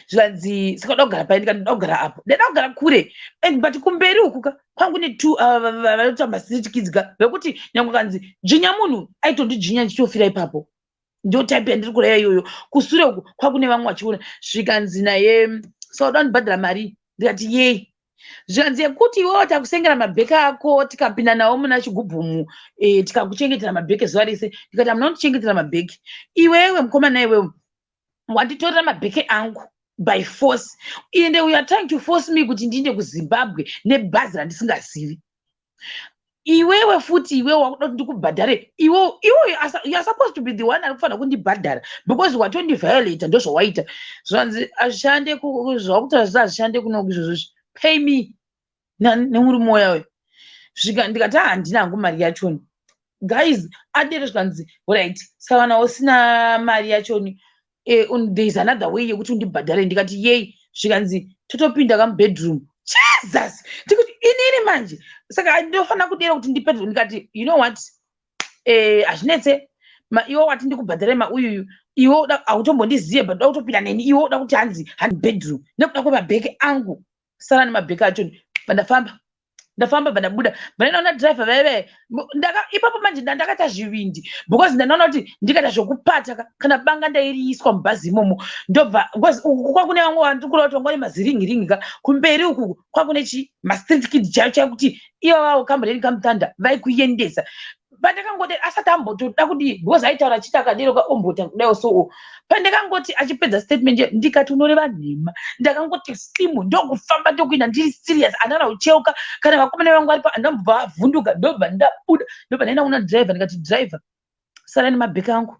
Zvikanzi, "Saka uda kugara pai?" Ndikati, "Ndoda kugara apo." Ndaida kugara kure, but kumberi uku ka kwangu ne two vanotamba street kids ka, vekuti nyange kanzi dzvinya munhu, aitondidzvinya ndichitofira ipapo. Ndo type yandiri kureva iyoyo. Kusure uku kwakune vamwe vachiona. Zvikanzi naye, "Saka uda kundibhadhara mari?" Ndikati, "Yei?" Zvikanzi, "Yekuti iwewo takusengera mabheki ako, tikapinda nawo muna chigubhumu, tikakuchengetera mabheki zuva rese." Ndikati, "Hamuna kundichengetera mabheki. Iwewe mukomana, iwewe wanditorera mabheki angu by force, ende you are trying to force me kuti ndiinde kuZimbabwe nebhazi randisingazivi. Iwewe futi, iwewe wakuda kuti ndikubhadhare. Iwewe, iwewe you are supposed to be the one ari kufanira kundibhadhara, because watondiviolata, ndozvawaita." Zvanzi, "Hazvishande zvakutaura zvisi, hazvishande kunoku izvozvozvi. Pay me." Nemurume uya uyo. Svika ndikati, "Handina hangu mari yachoni." Guys, adero zvikanzi, "Right, saka kana usina mari yachoni, there is another way yekuti undibhadhare." Ndikati, "Yei?" Zvikanzi, "Totopinda kamubedroom." Jesus, ndikuti, "Inini manje saka ndofanira kudera kuti ndibhadhare?" Ndikati, "You know what, hazvinetse. Iwe wati ndikubhadhare mauyuyu, iwe hautombondiziye, but uda kutopinda neni. Iwe uda kuti hanzi handi bedroom nekuda kwemabheke angu. Sara nemabheke acho." Bandafamba, ndafamba, bandabuda, bandaona dhiraivha vaive ipapo. Manje ndandakaita zvivindi, because ndanaona kuti ndikaita zvokupata kana banga ndairiiswa mubhazi imomo. Ndobva, because uku kwakune vamwe vandiri kureva kuti vanga vane maziringiringi ka, kumberi uku kwakune chi mastreet kid chaiyo chaiyo, kuti ivavavo kamureni kamutanda vaikuendesa. Pandakangoti asati ambotoda kudii, because aitaura achiti akadero ombota kudaiwo soo, pandakangoti achipedza statement, ndikati, "Unoreva nhema." Ndakangoti simu, ndokufamba, ndokuenda ndiri serious. Handana kucheuka kana vakomana vangu varipo, handambobva avhunduka. Ndobva ndabuda, ndobva ndaenda kuna dhiraivha, ndikati, "Dhiraivha, sara nemabheki angu.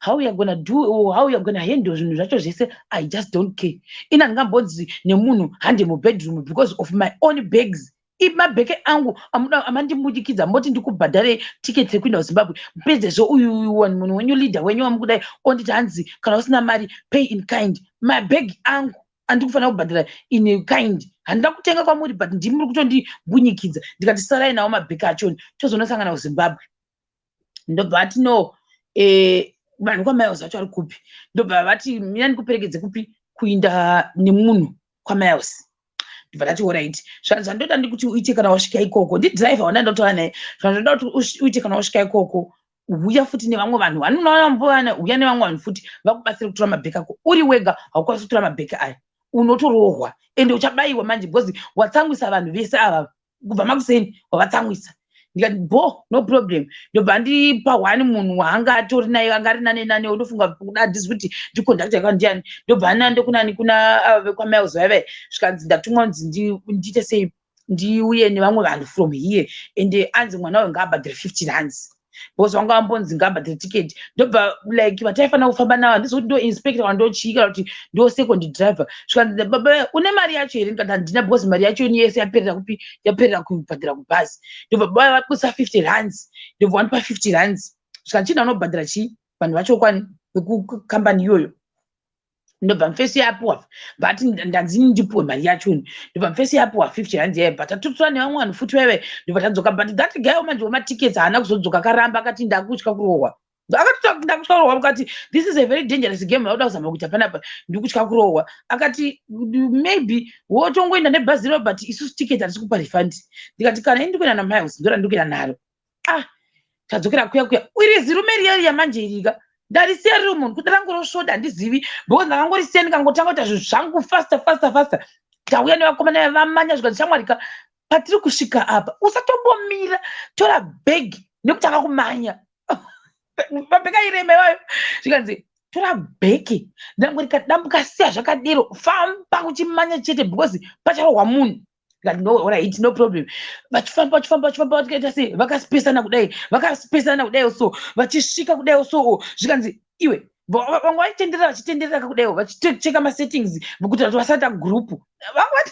How you are gonna do or how you are gonna handle zvinhu zvacho zvese, I just don't care. Ini handingambonzi nemunhu hande mubedroom because of my own bags. Mabheke angu amandimudikidza, moti ndikubhadhare tiketi rekuenda kuZimbabwe. Pedzezvo uyu munhu wenyu, leader wenyu wamukudai, onditi hanzi kana usina mari, pay in kind. Mabhegi angu Andiri kufanira kubhadhara in kind. Handina kutenga kwamuri, but ndimi muri kutondimbunyikidza. Ndikati, "Sarai nawo mabheki achoni, tozonosangana kuZimbabwe." Ndobva ati, "No, vanhu kwaMiles vacho vari kupi?" Ndobva vati, "Mina ndikuperekedze kupi kuinda nemunhu kwaMiles." Ndobva ndati, "Alright." Zvandoda ndikuti uite kana wasvika ikoko, ndidhiraivha wanda ndotaura naye, zvandoda kuti uite kana wasvika ikoko, huya futi nevamwe vanhu vanonaambovana, huya nevamwe vanhu futi vakubatsire kutora mabheki ako. Uri wega haukwanisi kutora mabheki aya, unotorohwa ende uchabayiwa manje, because watsamwisa vanhu vese ava kubva makuseni, wavatsamwisa. Ndikati, "Bo, no problem." Ndobva ndipa one munhu waanga atori naye, anga ari nane nane, unofunga kuda, handizi kuti ndikondakta yaka ndiani. Ndobva anande kunani, kuna ava vekwaMiles vaive. Zvikanzi, "Ndatumwa kunzi ndiite sei, ndiuye nevamwe vanhu from here, ende anzi mwana uyu ngaabhadhare 50 rands, because vanga vambonzi ngaabhadhare tiketi." Ndobva like vataifanira kufamba navo, handisi kuti ndo inspector kana ndochii kana kuti ndo second driver. Zvikanzi, "Baba, une mari yacho here?" Ndikati, "Handina, because mari yacho yese yaperera kupi? Yaperera kubhadhara kubhazi." Ndobva baba vabusa 50 rands, ndobva vandipa 50 rands. Zvikanzi, "Chinda unobhadhara chii vanhu vacho kwani vekukambani iyoyo." Ndobva mufesi yapuwa, but ndanzi ndipuwe mari yachoni. Ndobva mufesi yapuwa 50 rands yayo, but tatotora nevamwe vanhu futi vaive. Ndobva tadzoka, but that guy manje wematickets haana kuzodzoka, akaramba, akati, "Ndakutya kurohwa." Akati, "Ndakutya kurohwa." Akati, "This is a very dangerous game auda kuzama kuita panapa, ndikutya kurohwa." Akati, "Maybe wotongoenda nebhazi iro, but isusu ticket hatisi kupa refund." Ndikati, "Kana ini ndikuenda naMiles, ndora ndikuenda naro." Ah, tadzokera kuya kuya, iri zirume riya riya manje irika ndarisiya riri munhu kuti rangorosvoda, handizivi, because ndakangorisiya ndikangotanga kuita zvinhu zvangu faster, faster, faster. Tauya nevakomana vamanya. Zvikanzi, "Shamwarika, patiri kusvika apa usatombomira, tora bhegi nekutanga kumanya." Mabhegi airema iwayo. Zvikanzi, "Tora bheki, ndange rikadambuka siya zvakadero, famba uchimanya chete, because pacharohwa munhu." Ndikati, "No, alright, no problem." Vachifamba, vachifamba, vachifamba, vakaita sei, vakasipesana kudai, vakasipesana kudai so, vachisvika kudai so. Zvikanzi, "Iwe." Vamwe vachitenderera, vachitenderera kudaiwo, vachicheka masettings kuti vasaita gurupu. Vamwe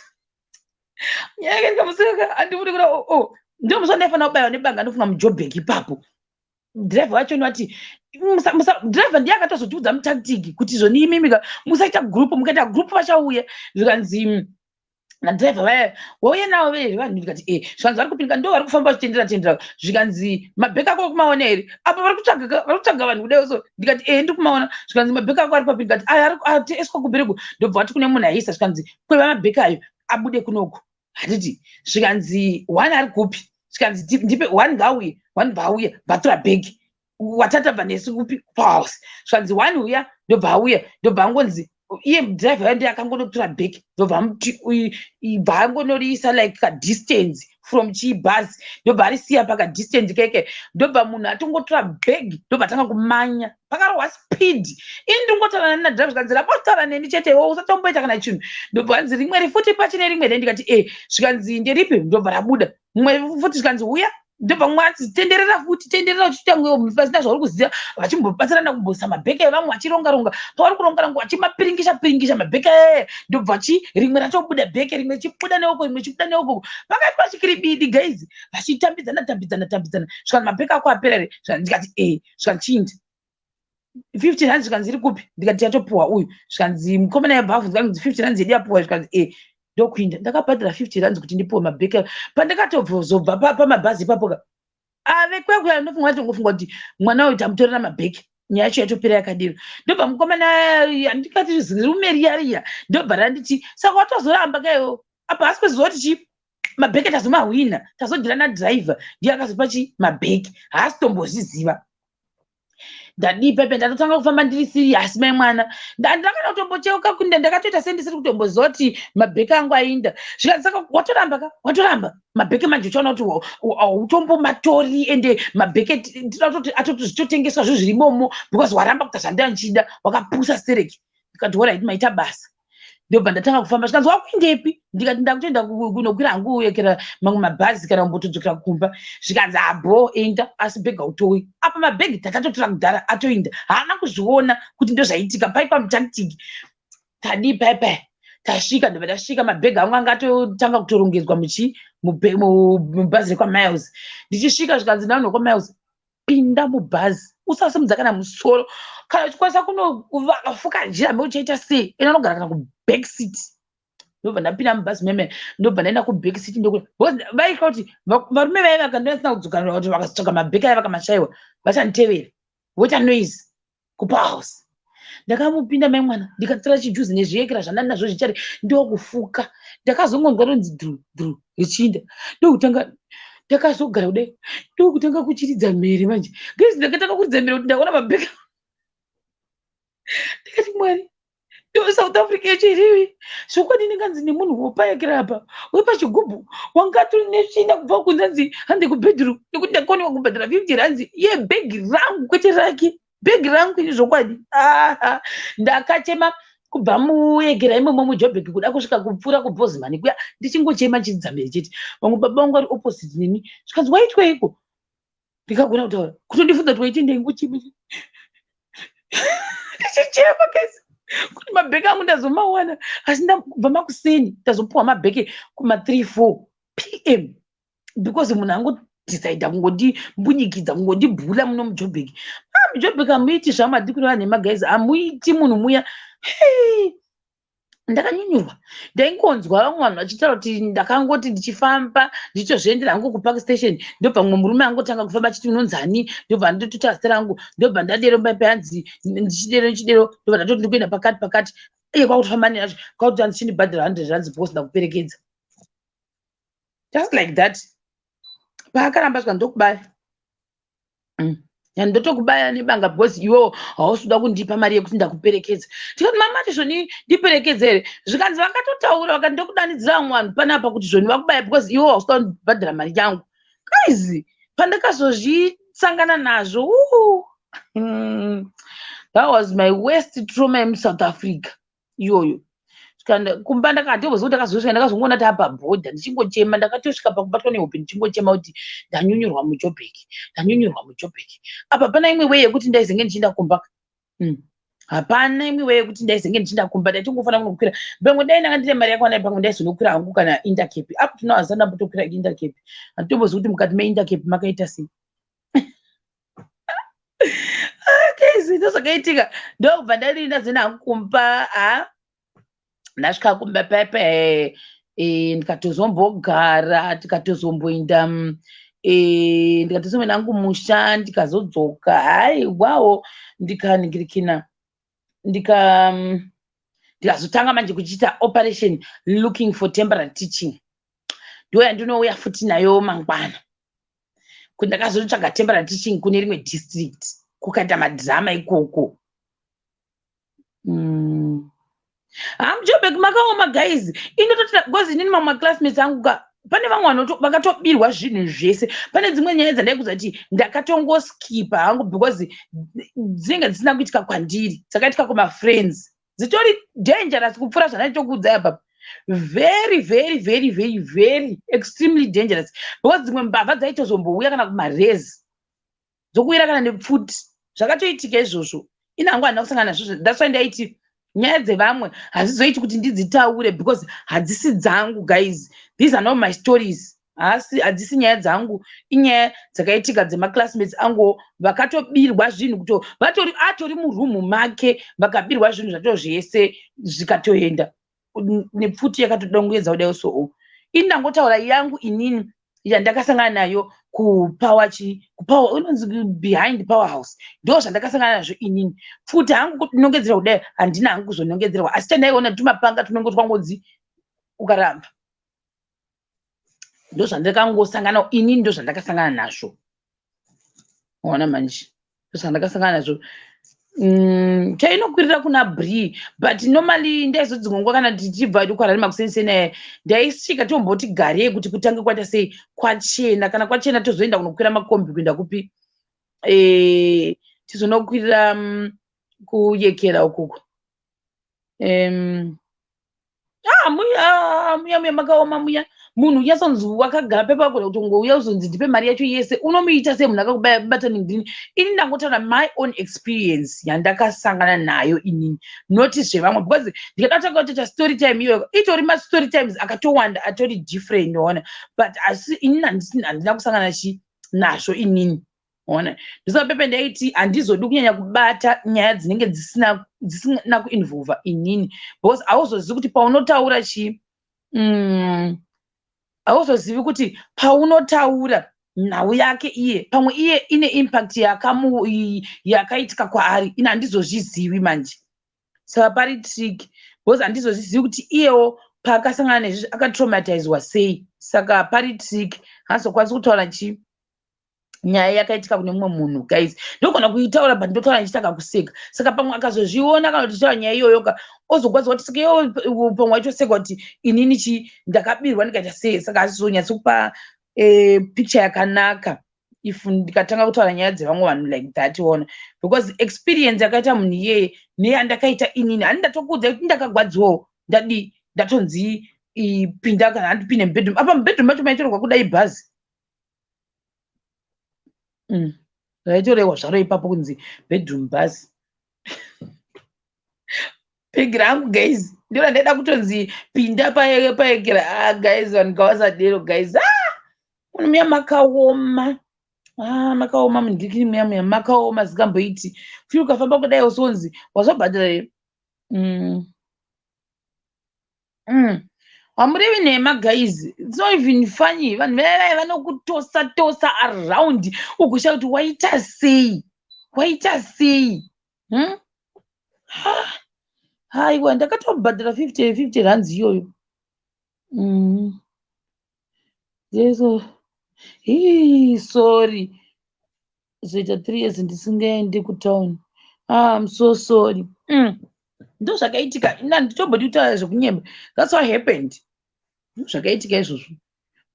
nyaya ndikamuseka, handifuni kuda. Oh, ndio musi wandaifanira kubayiwa nebanga, ndofunga muJobek ipapo. Dhiraivha wacho vati, dhiraivha ndiye akatozotiudza mutactic kuti, "Zvoni imimika musaita gurupu, mukaita gurupu vachauya." Zvikanzi nadhiraivha vaya, "Wauya navo vere vanhu?" Ndikati, "E." Zvikanzi, "Vari kupinda, ndo vari kufamba vachitendera tendera." Zvikanzi, "Mabheki ako kumaona here? Apa vari kutsvaga vanhu kudai so." Ndikati, "E, ndiri kumaona." Zvikanzi, "Mabheki ako ari papi?" Ndikati, "Aya aeswa kubereko." Ndobva vati kune munhu aisa. Zvikanzi, "Kweva mabheki ayo abude kunoku, handiti?" Zvikanzi, "One ari kupi?" Zvikanzi, "Ndipe one, ngauye one." Bvauya, bvatora bhegi, watatabva nesu kupi, pahouse. Zvikanzi, "One uya." Ndobva auya, ndobva angonzi iye dhiraivha uya ndiye akangonotora bhegi, ndobva amuti bva angonoriisa like kadistance from chibhazi, ndobva arisiya pakadistance keke. Ndobva munhu atongotora bhegi, ndobva atanga kumanya, pakarohwa speed. Ini ndingotaura nani nadhiraivha. Zvikanzi, "Rambotaura neni chete, iwe usatomboita kana chinhu." Ndobva anzi, "Rimwe rifuti, pachine rimwe re." Ndikati, "E." Zvikanzi, "Nderipi?" Ndobva rabuda mumwe futi. Zvikanzi, "Uya." Ndobva mumwe ati, "Tenderera futi, tenderera uchiita pasina zvauri kuziva." Vachimbobatsirana kumboisa mabheke evamwe, vachironga ronga pavari kuronga ronga, vachimapiringisha piringisha mabheke ee. Ndobva chi rimwe ratobuda, bheke rimwe richibuda neuko, rimwe richibuda neuko, pakaitwa chikiribidi guys, vachitambidzana tambidzana tambidzana. Zvikanzi, "Mabheke ako apera here?" Ndikati, "E." Zvikanzi, "Chiindi 50 rands." Zvikanzi, "Iri kupi?" Ndikati, "Yatopuhwa uyu." Zvikanzi, "Mukomana yabhavhu." Zvikanzi, "50 rands yedu yapuhwa." Zvikanzi, "E." Ndokuinda, ndakabhadhara 50 rands kuti ndipuwe mabheke. Pandakatozobva pamabhazi ipapo ka, ave kwekuya, ndofunga vatongofunga kuti mwana uyu tamutorera mabheke, nyaya yacho yatopera yakadero. Ndobva mukomana, handikati zirume riya riya, ndobva randiti, "Saka watozoramba kaiwo apa?" Asi kuziva kuti chi mabheke tazomahwina, tazodhira nadhiraivha, ndiye akazopa chi mabheke, haasi tombozviziva. Ndadii pepe, ndatotanga kufamba ndiri serious, mai mwana. Ndakana kutombocheuka kunde, ndakatoita sendisiri kutomboziva kuti mabheke angu ainda. Zvikanzi, "Saka watoramba ka, watoramba mabheke manje, uchaona kuti hautombomatori, ende mabheke tinoda kutoti atoti zvichotengeswa zvo zviri imomo, because waramba kuita zvandanga wakapusa stereki." Ndikati, "Alright, maita basa." Ndobva ndatanga kufamba. Zvikanzi, "Wakuindepi?" Ndikati, "Ndakutoenda kunokwira hangu yekera mamwe mabhazi kana kumbotodzokera kumba." Zvikanzi, "Abo, enda, asi bhegi hautowi apa." Mabhegi takatotora kudhara, atoinda, haana kuzviona kuti ndozvaitika paikwa mutactic. Tadii pai tasvika, ndobva tasvika, mabhegi angu anga atotanga kutorongedzwa muchi mubhazi rekwaMiles. Ndichisvika, zvikanzi navanhu vekwaMiles, "Pinda mubhazi." Usasimudza kana musoro. Kana uchikwanisa kunofuka jira me uchaita sei? Ena anogara kana kuback seat. Ndobva ndapinda mubhazi meme, ndobva ndaenda kuback seat. Vaitya kuti varume vaiva vakandasina kudzoka, kuti vakatsvaga mabheki aya vakamashayiwa, vachanditevera voita noise kuPowerhouse. Ndakamupinda mai mwana, ndikatora chijuzi nezviyekera zvandani nazvo zvichari, ndokufuka. Ndakazongonzwa ronzi dru dru richiinda, ndokutanga ndakazogara kudai, ndokutanga kuchiridza mhere manje. Guys, ndakatanga kuridza mhere kuti ndaona mabheki. Ndikati, "Mwari, ndo South Africa yacho irivi zvokwadi?" Ndinganzi nemunhu wopayakira apa wepachigubhu wanga atori netsvina kubva kunze, anzi hande kubedroom, nekuti ndakoniwa kubhadhara 50 rands yebhegi rangu, kwete rake, bhegi rangu ini. Zvokwadi ndakachema kubva muegera imomo muJobheki kuda kusvika kupfuura kuBosman kuya, ndichingochema chidzamere chete. Vamwe baba vangu vari opposite neni, zvikanzi, "Waitweiko?" Ndikagona kutaura kutondibvunza kuti waite. Ndaingochema ndichichema, guys, kuti mabheki angu ndazomawana, asi kubva makuseni ndazopuwa mabheki kuma3 4 p.m., because munhu angodecida kungondimbunyikidzA, kungondibhula muno muJobheki. Ah, muJobheki hamuiti zvamadi kureva nhema, guys, hamuiti munhu muya. Hey! Ndakanyunyurwa. Ndaingonzwa vamwe vanhu vachitaura kuti ndakangoti ndichifamba ndichitozviendera hangu kuPark Station, ndobva mumwe murume angotanga kufamba achiti, "Unonzani?" Ndobva ndototaura zita rangu, ndobva ndadero payanzi ndichidero ndichidero, ndobva ndatoti ndikuenda pakati pakati, iye kwakutofamba neazvo, kwakuti handichindibhadhara 100 rands because ndakuperekedza. Just like that. Paakaramba svika, ndokubaya. Ndotokubaya nebanga because iwewo hausi kuda kundipa mari yekuti ndakuperekedza. Tikati, "Mamati zvoni ndiperekedze here?" Zvikanzi, "Vakatotaura vakati ndokudanidzira vamwe vanhu panapa kuti zvoni vakubaya because iwewo hausi kuda kundibhadhara mari yangu." Guys, pandakazozvisangana nazvo, that was my worst trauma yemuSouth Africa iyoyo. Kumba ndakandimboziva kuti ndakazosvika, ndakazongoona taapa bhodha ndichingochema. Ndakatosvika pakubatwa nehope ndichingochema kuti ndanyunyurwa muJobheki, ndanyunyurwa muJobheki. Apa pana imwe way yekuti ndaizenge ndichienda kumba. Hapana imwe way yekuti ndaizenge ndichienda kumba. Ndaitongofanira kunokwira pamwe, dai ndanga ndine mari yakwana, pamwe ndaizonokwira hangu kana Intercape. Up to now handisati ndambotokwira Intercape. Handitombozivi kuti mukati meIntercape makaita sei. Okay, ndozvakaitika. Ndokubva ndadii, ndazoenda hangu kumba. Ha, ndasvika kumba paipa ndikatozombogara, tikatozomboenda ndikatozomboenda hangu musha, ndikazodzoka. Haiwawo, ndikaningirikina, ndikazotanga manje kuchiita operation looking for temporary teaching. Ndo yandinouya futi nayo mangwana, kuti ndakazotsvaga temporary teaching kune rimwe district, kukaita madhirama ikoko. HamuJobek makaoma, guys. Indototira because inini mamwe maclassmates angu ka, pane vamwe vanhu vakatobirwa zvinhu zvese. Pane dzimwe nyaya dzandaikuudza kuti ndakatongoskipa hangu because dzinenge dzisina kuitika kwandiri, dzakaitika kumafriends, dzitori dangerous kupfuura zvandaitokuudzai apa. Very, very, very, very, very extremely dangerous, because dzimwe mbavha dzaitozombouya kana kumarezi, dzokuwira kana nepfuti. Zvakatoitika izvozvo. Ini hangu handina kusangana nazvozvo. That's why ndaiti nyaya dzevamwe hadzizoiti kuti ndidzitaure because hadzisi dzangu. Guys, these are not my stories. Hadzisi nyaya dzangu, inyaya dzakaitika dzemaclassmates angu vakatobirwa zvinhu, kuto vatori atori murumu make, vakabirwa zvinhu zvato zvese, zvikatoenda nepfuti yakatodongedza kudai. So ini ndangotaura yangu inini yandakasangana nayo kupower chi kupower inonzi behind Power House. Ndo zvandakasangana nazvo inini. Pfuti hangu kunongedzera kudai handina hangu kuzonongedzerwa, asi chandaiona tumapanga tunenge twangonzi ukaramba. Ndo zvandakangosangana inini, ndo zvandakasangana nazvo. Ona manje, ndo zvandakasangana nazvo. Chainokwirira kuna Bree, but normally ndaizodzimwe nguva kana tichibva kwarari makuseniseni, ndaisvika tomboti garei kuti kutange kwaita sei, kwachena. Kana kwachena tozoenda kunokwira makombi kuenda kupi, tizonokwirira kuyekera ukuku. Ah, muya muya muya makaoma muya. Munhu unyasonzi wakagara pepa kuda kutongouya uzonzi ndipe mari yacho yese, unomuita sei munhu akakubata nindini? Ini ndangotaura my own experience yandakasangana nayo inini, not zvevamwe, because ndikada kutanga kutoita story time iyoyo, itori mastory times akatowanda atori different, ona. But asi inini handina kusangana chi nazvo inini. Ona, ndosaka pepe ndaiti handizodi kunyanya kubata nyaya dzinenge dzisina kuinvolva inini, because hauzozivi kuti paunotaura chii, hauzozivi kuti paunotaura nhau yake iye, pamwe iye ine impact yakaitika kwaari, ine handizozvizivi manje. Saka pari trick, because handizozvizivi kuti iyewo paakasangana nezvizvi akatraumatizwa sei. Saka pari trick, haazokwanisi kutaura chii, nyaya yakaitika kune mumwe munhu. Guys, ndogona kuitaura, but ndotaura ndichitanga kuseka. Saka pamwe akazozviona kana kuti taura nyaya iyoyo ka, ozogwadziwa kuti saka iwo pamwe wachoseka kuti inini chi ndakabirwa, ndikaita sei. Saka hazizonyatsokupa picture yakanaka if ndikatanga kutaura nyaya dzevamwe vanhu like that, ona, because experience yakaita munhu iyeye neyandakaita inini, hani ndatokuudza kuti ndakagwadziwawo, ndadii, ndatonzi pinda kana handipinde mubedroom. Apa mubedroom macho maitorerwa kudai bhazi, Raitorehwa zvaro ipapo kunzi bedroom bus. Bhegi rangu, guys, ndiro randaida kutonzi pinda paekera. Ah guys, vanhu ngavasadero, guys. Ah, munhu muya makaoma. Ah, makaoma mundikini muya muya makaoma zikamboiti. Kuti ukafamba kudai usonzi wazobhadhara here? Hamurevi nhema, guys, it's not even funny. Vanhu vaya vanokutosa tosa around, ugoshaa kuti waita sei, waita sei, Haiwa, ndakatobhadhara 50 50 rands iyoyo. Jesu, hii, sorry, zoita 3 years ndisingaendi kutown. Ah, I'm so sorry. Ndo zvakaitika. Ina nditombodi kutaura zvekunyemba. That's what happened, ndo zvakaitika izvozvo.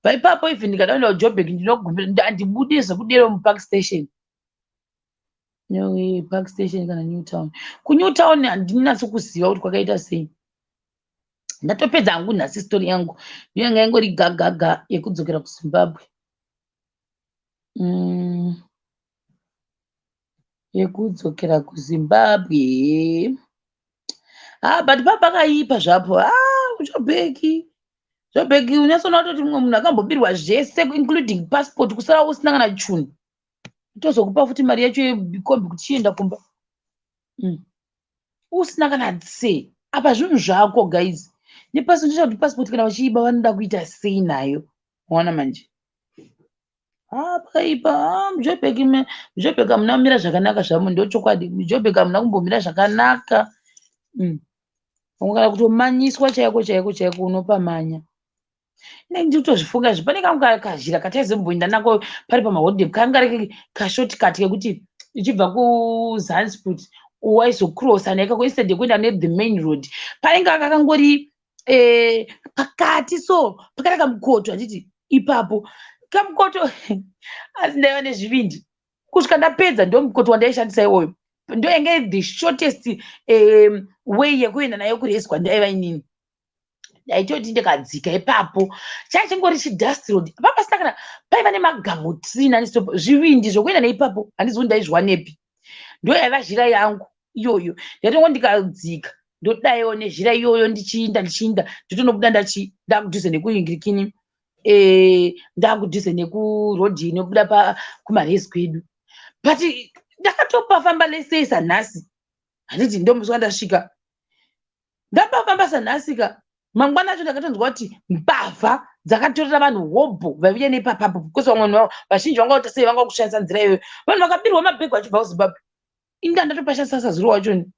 Bva ipapo, even ndikada kuenda kuJoburg, ndinogumira handibudi zvekudero muPark Station. No, Park Station kana Newtown. KuNewtown handinatso kuziva kuti kwakaita sei. Ndatopedza hangu nhasi story yangu, ndiyo yanga ingori gagaga yekudzokera kuZimbabwe. Yekudzokera kuZimbabwe. Ah, but papakaipa zvapo. Ah, Joburg, Joburg, unyatsoona kutoti mumwe munhu akambobirwa zvese, including passport, kusara usina kana chunhu. Tozokupa futi mari yacho yekombi kuti chienda kumba, Usina kana tse apa zvinhu zvako, guys. Nepassport, ndocha kuti passport kana vachiiba vanoda kuita sei nayo? Waona manje? Ah, pakaipa. Ah, muJoburg, muJoburg hamuna kumira zvakanaka zvamo, ndochokwadi. MuJoburg hamuna kumbomira zvakanaka. Kana kutomanyiswa chaiko chaiko chaiko, unopamanya. Inenge ndikutozvifunga izvi, pane kamwe kazhira kataizomboenda nako pari pamaholiday, kanga kari kashortcut kekuti ichibva kuZandspruit waizocrossa naikako instead yekuenda nethe main road. Painge kakangori pakati, so pakaita kamukoto, handiti? Ipapo kamukoto, asi ndaiva nezvivindi kusvika ndapedza. Ndo mukoto wandaishandisa iwoyo, ndo yange the shortest way yekuenda nayo kuresi kwandaiva inini. Ndaitoti ndikadzika ipapo, chachingori chidust road, papasina kana, paiva nemagumtree nani. Zvivindi zvokuenda neipapo handizi kuti ndaizviwanepi. Ndo yaiva zhira yangu iyoyo. Ndaitongo ndikadzika, ndodaiwo nezhira iyoyo, ndichiinda, ndichiinda, ndotonobuda ndachi ndakudhuze nekuingirikini, ndakudhuze nekurodhi inobuda kumarezi kwedu. But ndakatopafamba lesei sanhasi, handiti? Ndomuswa ndasvika, ndapafamba sanhasi ka. Mangwana acho ndakatonzwa kuti mbavha dzakatorera vanhu hobho vaiuya nepapapo, because vamwe vanhu vazhinji vanga kuita sei, vanga kushandisa nzira iyoyo. Vanhu vakabirwa mabhegi vachibva kuZimbabwe. Inda ndatopashandisa sazuro wachoni,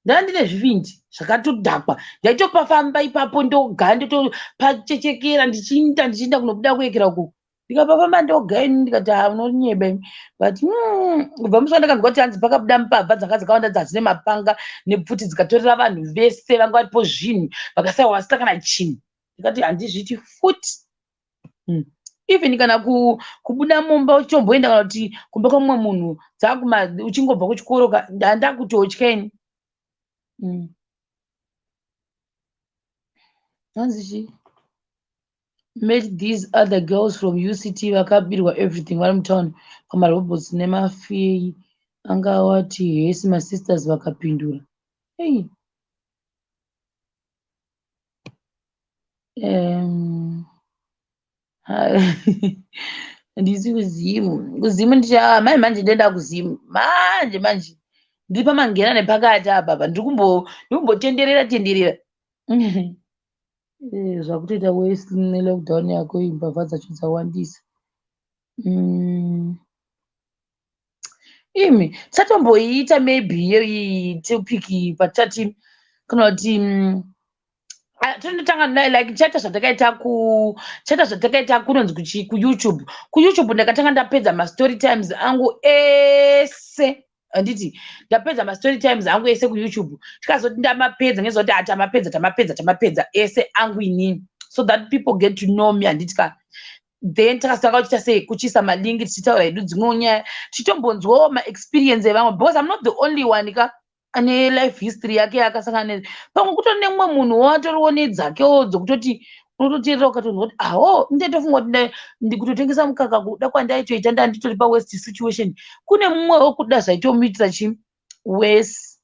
ndanga ndine zvivindi zvakatodhakwa. Ndaitopafamba ipapo ndoga, ndotopachechekera, ndichiinda, ndichiinda kunobuda kuekera uko. Ndikapafamba ndoga ini, ndikati, "Ha, unonyeba imi." But kubva musi wandakanzwa kuti hanzi pakabuda mbavha dzanga dzakawanda, dzazine mapanga nepfuti, dzikatorera vanhu vese vanga varipo zvinhu, vakasaiwa vasina kana chinhu, ndikati handizviti futi. Even kana kubuda mumba uchitomboenda kana kuti kumba kwamumwe munhu, dzakuma uchingobva kuchikoro, ndandakutotya ini. Hanzi chii? Met these other girls from UCT vakabirwa everything vari mutown pamarobots nemafei. Anga wati hesi masisters, vakapindura. Ei, Handisi kuZimu. KuZimu ndicha mai manje ndoenda kuZimu. Manje manje. Ndiri pamangena nepakati apa pa. Ndiri kumbotenderera tenderera. Zvakutoita worse nelockdown yako iyi, mbavha dzacho dzawandisa. Imi tisatomboiita maybe iyoyi topic patichati kana kuti tinotanga like tichaita zvatakaita ku chaita zvatakaita kunonzi kuchi kuYouTube. KuYouTube ndakatanga ndapedza mastory times angu ese, handiti? Ndapedza mastory times angu ese kuYouTube, tikazoti ndamapedza ngezva kuti tamapedza, tamapedza, tamapedza ese angu inini, so that people get to know me, handiti ka? Then takazotanga kuchiita sei, kuchiisa malinki, tichitaura hedu dzimwewo nyaya, tichitombonzwawo maexperience evamwe, because I'm not the only one ka ane life history yake yaakasangana ne. Pamwe kutori nemumwe munhu watoriwo nedzakewo dzokutoti unototeerera ukatonzwa kuti aho, ndetofunga kuti ndikutotengesa mukaka kuda kwandaitoita, ndanditori paworst situation. Kune mumwewo kuda zvaitomuitira chi worse.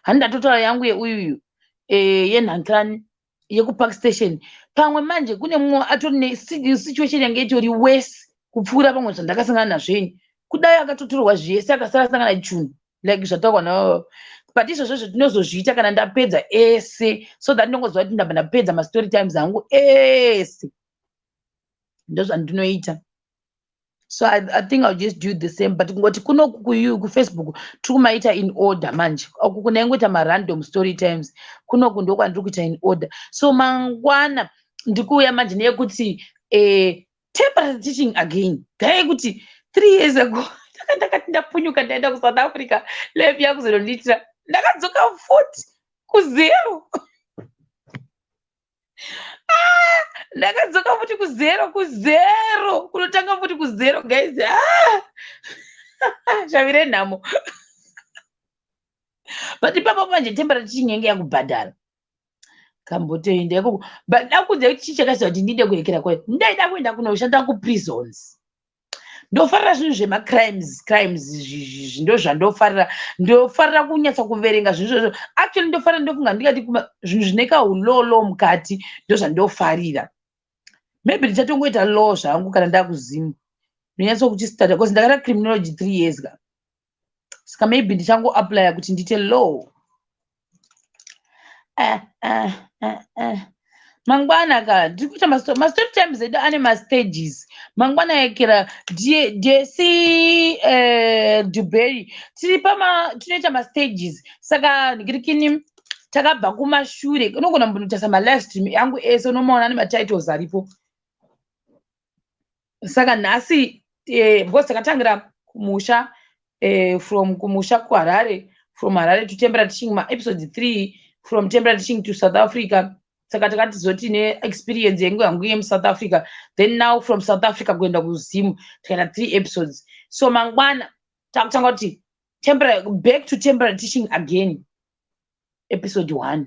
Hani ndatotaura yangu yeuyuyu yenhankirani yekuPark Station. Pamwe manje kune mumwe atori nesituation yange itori worse kupfuura pamwe zvandakasangana nazvo ini. Kudai akatotorwa zvese, akasara sangana chunhu like zvataurwa navo. But izvozvo tinozozviita kana ndapedza ese, so that ndinongoziva kuti ndabva ndapedza mastory times angu ese. Ndozvandinoita. So I think I'll just do the same, but kungoti kunoku kuFacebook tiri kumaita in order manje. Uku kunaingoita marandom story times, kunoku ndokwandiri kuita in order. So mangwana ndikuuya manje neyekuti temporary teaching again. Gai kuti 3 years ago ndakati ndapunyuka, ndaenda kuSouth Africa, life yakuzonondiitira, ndakadzoka futi kuzero. Ah, ndakadzoka futi kuzero, kuzero, kunotanga futi kuzero, guys. Ah! Shavi renhamo. But ipapo manje temporary teaching yange yakubhadhara, kambotoenda ikoko. But dakudza kuti chii chakaita kuti ndide kurekera kwayo, ndaida kuenda kunoshanda kuprisons. Ndofarira zvinhu zvemacrimes, crimes zvi ndo zvandofarira. Ndofarira kunyatsa kuverenga zvinhu izvozvo. Actually ndofarira, ndofunga ndingati zvinhu zvine kaulaw mukati ndo zvandofarira. Maybe ndichatongoita law zvangu kana ndakuZimu, ndonyatsa kuchistarta, because ndakaita criminology 3 years ka. Saka maybe ndichangoapplya kuti ndiite law. Mangwana ka ndiri kuita mastory times edu ane mastages. Mangwana ekera Desi Duberry, tiri pama tinoita mastages. Saka ndikirikini takabva kumashure, unogona mbonotarisa malive stream yangu ese, unomaona ane matitles aripo. Saka nhasi because takatangira kumusha, from kumusha kuHarare, from Harare to temporary teaching, maepisode 3, from temporary teaching to South Africa. Saka takatizoti neexperience yangu yangu yemuSouth Africa, then now from South Africa kuenda kuZimu, tikaita three episodes. So mangwana takutanga kuti temporary, back to temporary teaching again, episode 1.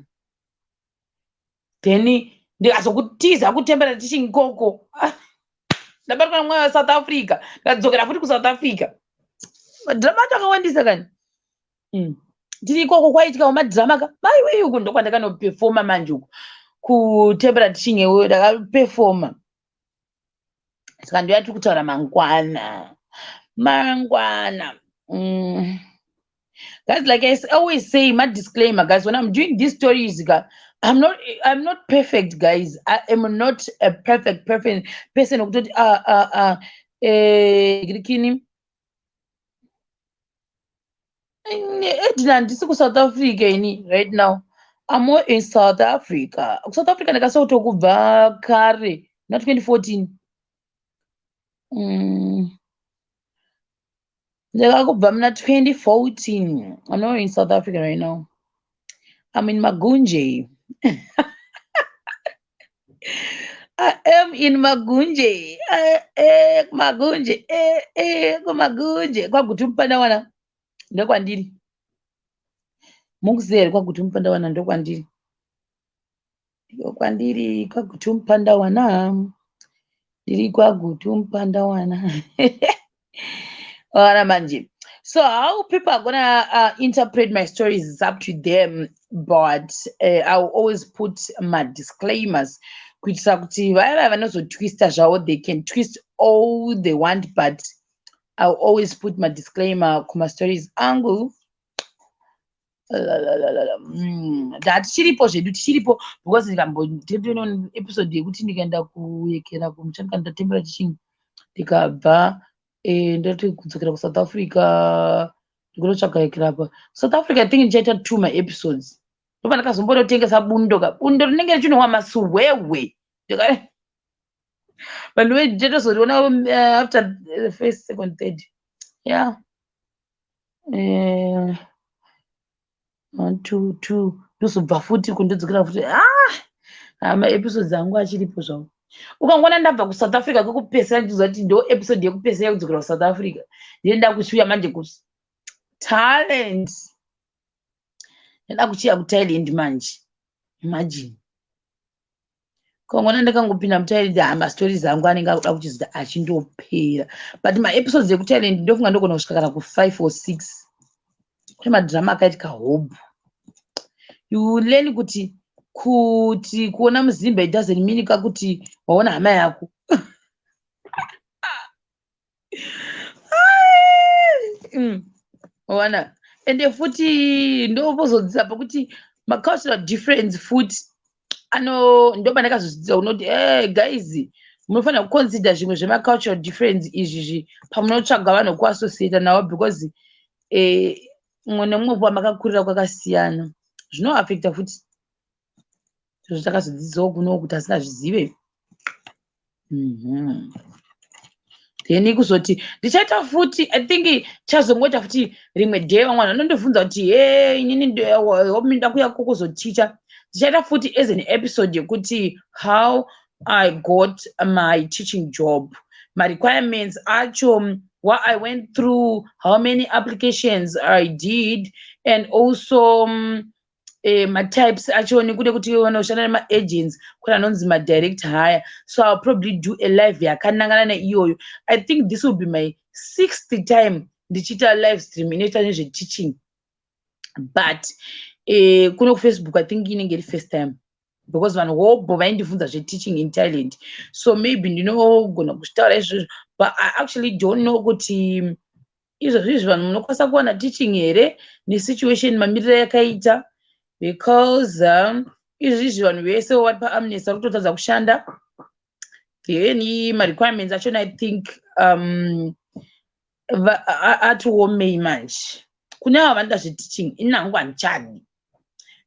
Then ndikazokutiza kutemporary teaching ikoko, ndabatwa nemweya weSouth Africa, ndikadzokera futi kuSouth Africa. Madhirama acho akawandisa kani. Tiri ikoko kwaitikawo madhirama ka. Maiwei, uku ndokwandakanoperforma manje uku kutemporary teaching iweyo ndakaperforma. Saka ndoya tiri kutaura mangwana, mangwana. Guys, like I always say, my disclaimer, guys, when I'm doing these stories, I'm not perfect, guys. I am not a perfect perfect person. Okutoti grikini Edina, handisi kuSouth Africa ini right now. I'm more in South Africa. KuSouth Africa ndakasauto kubva kare na 2014. Ndakakubva muna 2014. I'm not in South Africa right now. I'm in Magunje. I am in Magunje. Magunje. Kumagunje. KwaGutu Mupandawana. Ndokwandiri. Mukuziva here kwaGutu Mupandawana ndokwandiri? Ndokwandiri kwaGutu Mupandawana. Ndiri kwaGutu Mupandawana. Ora manje. So how people are gonna interpret my stories is up to them, but I will always put my disclaimers kuitira kuti vaya vaya vanozotwista zvavo, they can twist. all they want, but I'll always put my disclaimer kumastories angu. Tichiripo zvedu, tichiripo, because ndikambotono episode yekuti ndikaenda kuyekera kumuchanika, ndatembera chichingi, ndikabva ndati kudzokera kuSouth Africa, ndikunotsvaga yekera apa South Africa. I think ndichaita two maepisodes. Ndopa ndakazombonotengesa bundo ka, bundo rinenge richinowa masuhwehwe. Vanhu vechetozoriona after the first, second, third, yeah. One, two, two, ndozobva futi kundodzokera futi. Ah, maepisodes angu achiripo zvavo. Ukangoona ndabva kuSouth Africa kwekupesera, ndichiziva kuti ndo episode yekupesera yekudzokera kuSouth Africa. Ndinoenda kuchiuya manje kuThailand, ndoda kuchiya kuThailand manje. Imagine, kangona ndakangopinda muThailand, ha, mastories angu anenge akuda kuchizita achindopera. But maepisodes ekuThailand ndofunga ndogona kusvika kana ku5 or 6. Kune madhirama akaitika hobho. You learn kuti kuona muzimba, it doesn't mean kakuti waona hama yako. Wana ende futi ndopozodzidza pekuti macultural difference futi ano. Ndopa ndakazodzidza unoti, hey, guys, munofanira kuconsider zvimwe zvemacultural difference izvizvi pamunotsvaga vanhu kuassociata navo, because mumwe nemumwe kwamakakurira kwakasiyana, zvinoafecta futi. Izvo takazodzidzawo kuno kuti asingazvizive. Then kuzoti ndichaita futi, I think chazongoita futi rimwe day, vamwe vanhu vanondibvunza kuti, "He, inini ndoda kuuya kuzoticha." Ndichaita futi as an episode yekuti how I got my teaching job, marequirements acho, what I went through, how many applications I did, and also matypes acho, nekude kuti vanoshanda nemaagents, kune anonzi madirect hire. So I'll probably do a live yakanangana neiyoyo. I think this will be my sixth time ndichiita live stream inoita nezveteaching, but kuno kuFacebook I think inenge iri first time, because vanhu hobho vaindibvunza zveteaching in Thailand. So maybe ndinogona kuzvitaura izvozvo, but I actually don't know kuti izvozvo izvi vanhu munokwanisa kuwana teaching here nesituation mamiriro yakaita, because izvi izvi vanhu vese vari paamnesty vari kutotadza kushanda. Then marequirements achona, I think atiomei manje kune ava vanoda zveteaching. Ini hangu handichadi,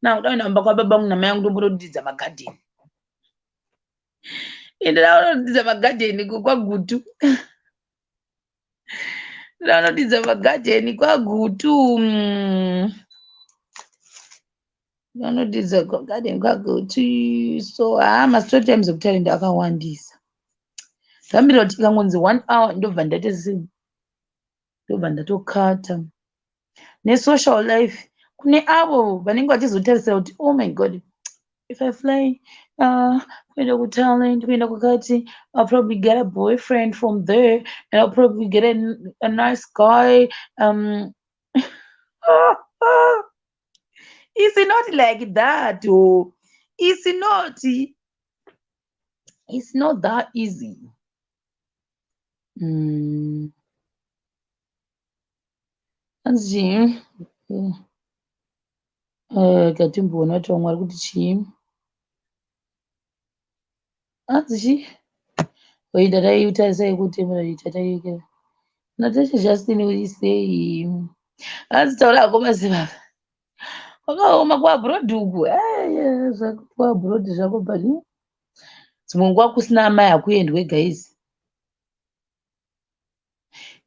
nangu kuenda kumba kwababa vangu namai angu, ndombonodidza magadheni. Ende ndaunodidza magadheni kwaGutu, ndaunodidza magadheni kwaGutu, Vanodidza gadheni kwaGutu. So haa, mastory times ekuThailand akawandisa. Ndakamirira kuti ikangonzi one hour, ndobva ndaita sei, ndobva ndatokata. Nesocial life, kune avo vanenge vachizotarisira kuti, "Oh my God, if I fly kuenda kuThailand, kuenda kwakati, I'll probably get a boyfriend from there and I'll probably get a nice guy." It's not like that. Oh. It's not that easy. Hanzi katimboona kuti vamwe vari kuti chii. Hanzi chii? Oi, ndataitarisai kuti tataikira. Natasha Justin, uri sei? Hanzi taura hako mazibaba. Kwakaoma kuabroad uku. Kuabroad zvako, but dzimwe nguva kusina amai hakuendwe, guys.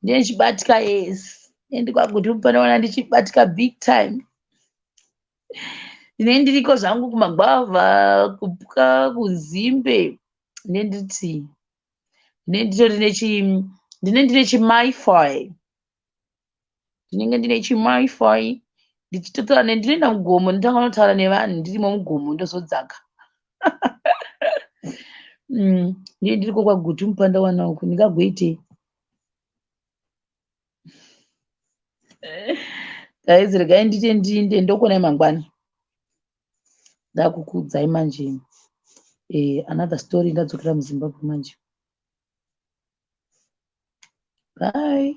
Ndichibatika, yes. Endi kwaGutu panoona ndichibatika big time. Ndinenge ndiriko zvangu kumagwavha, kupwa, kuzimbe. Ndenditi ndine ndine chi ndine ndine chimifi, ndinenge ndine chimifi, ndichitotaura, ndinoenda mugomo, ndotanga kunotaura nevanhu ndirimo mugomo, ndozodzaka. Ndinenge ndiriko kwaGutu mupandawana uku, ndingagoitei? Guys, regai ndite ndinde, ndokuonai mangwana. Ndakukuudzai manje another story ndadzokera muZimbabwe manje. Bye.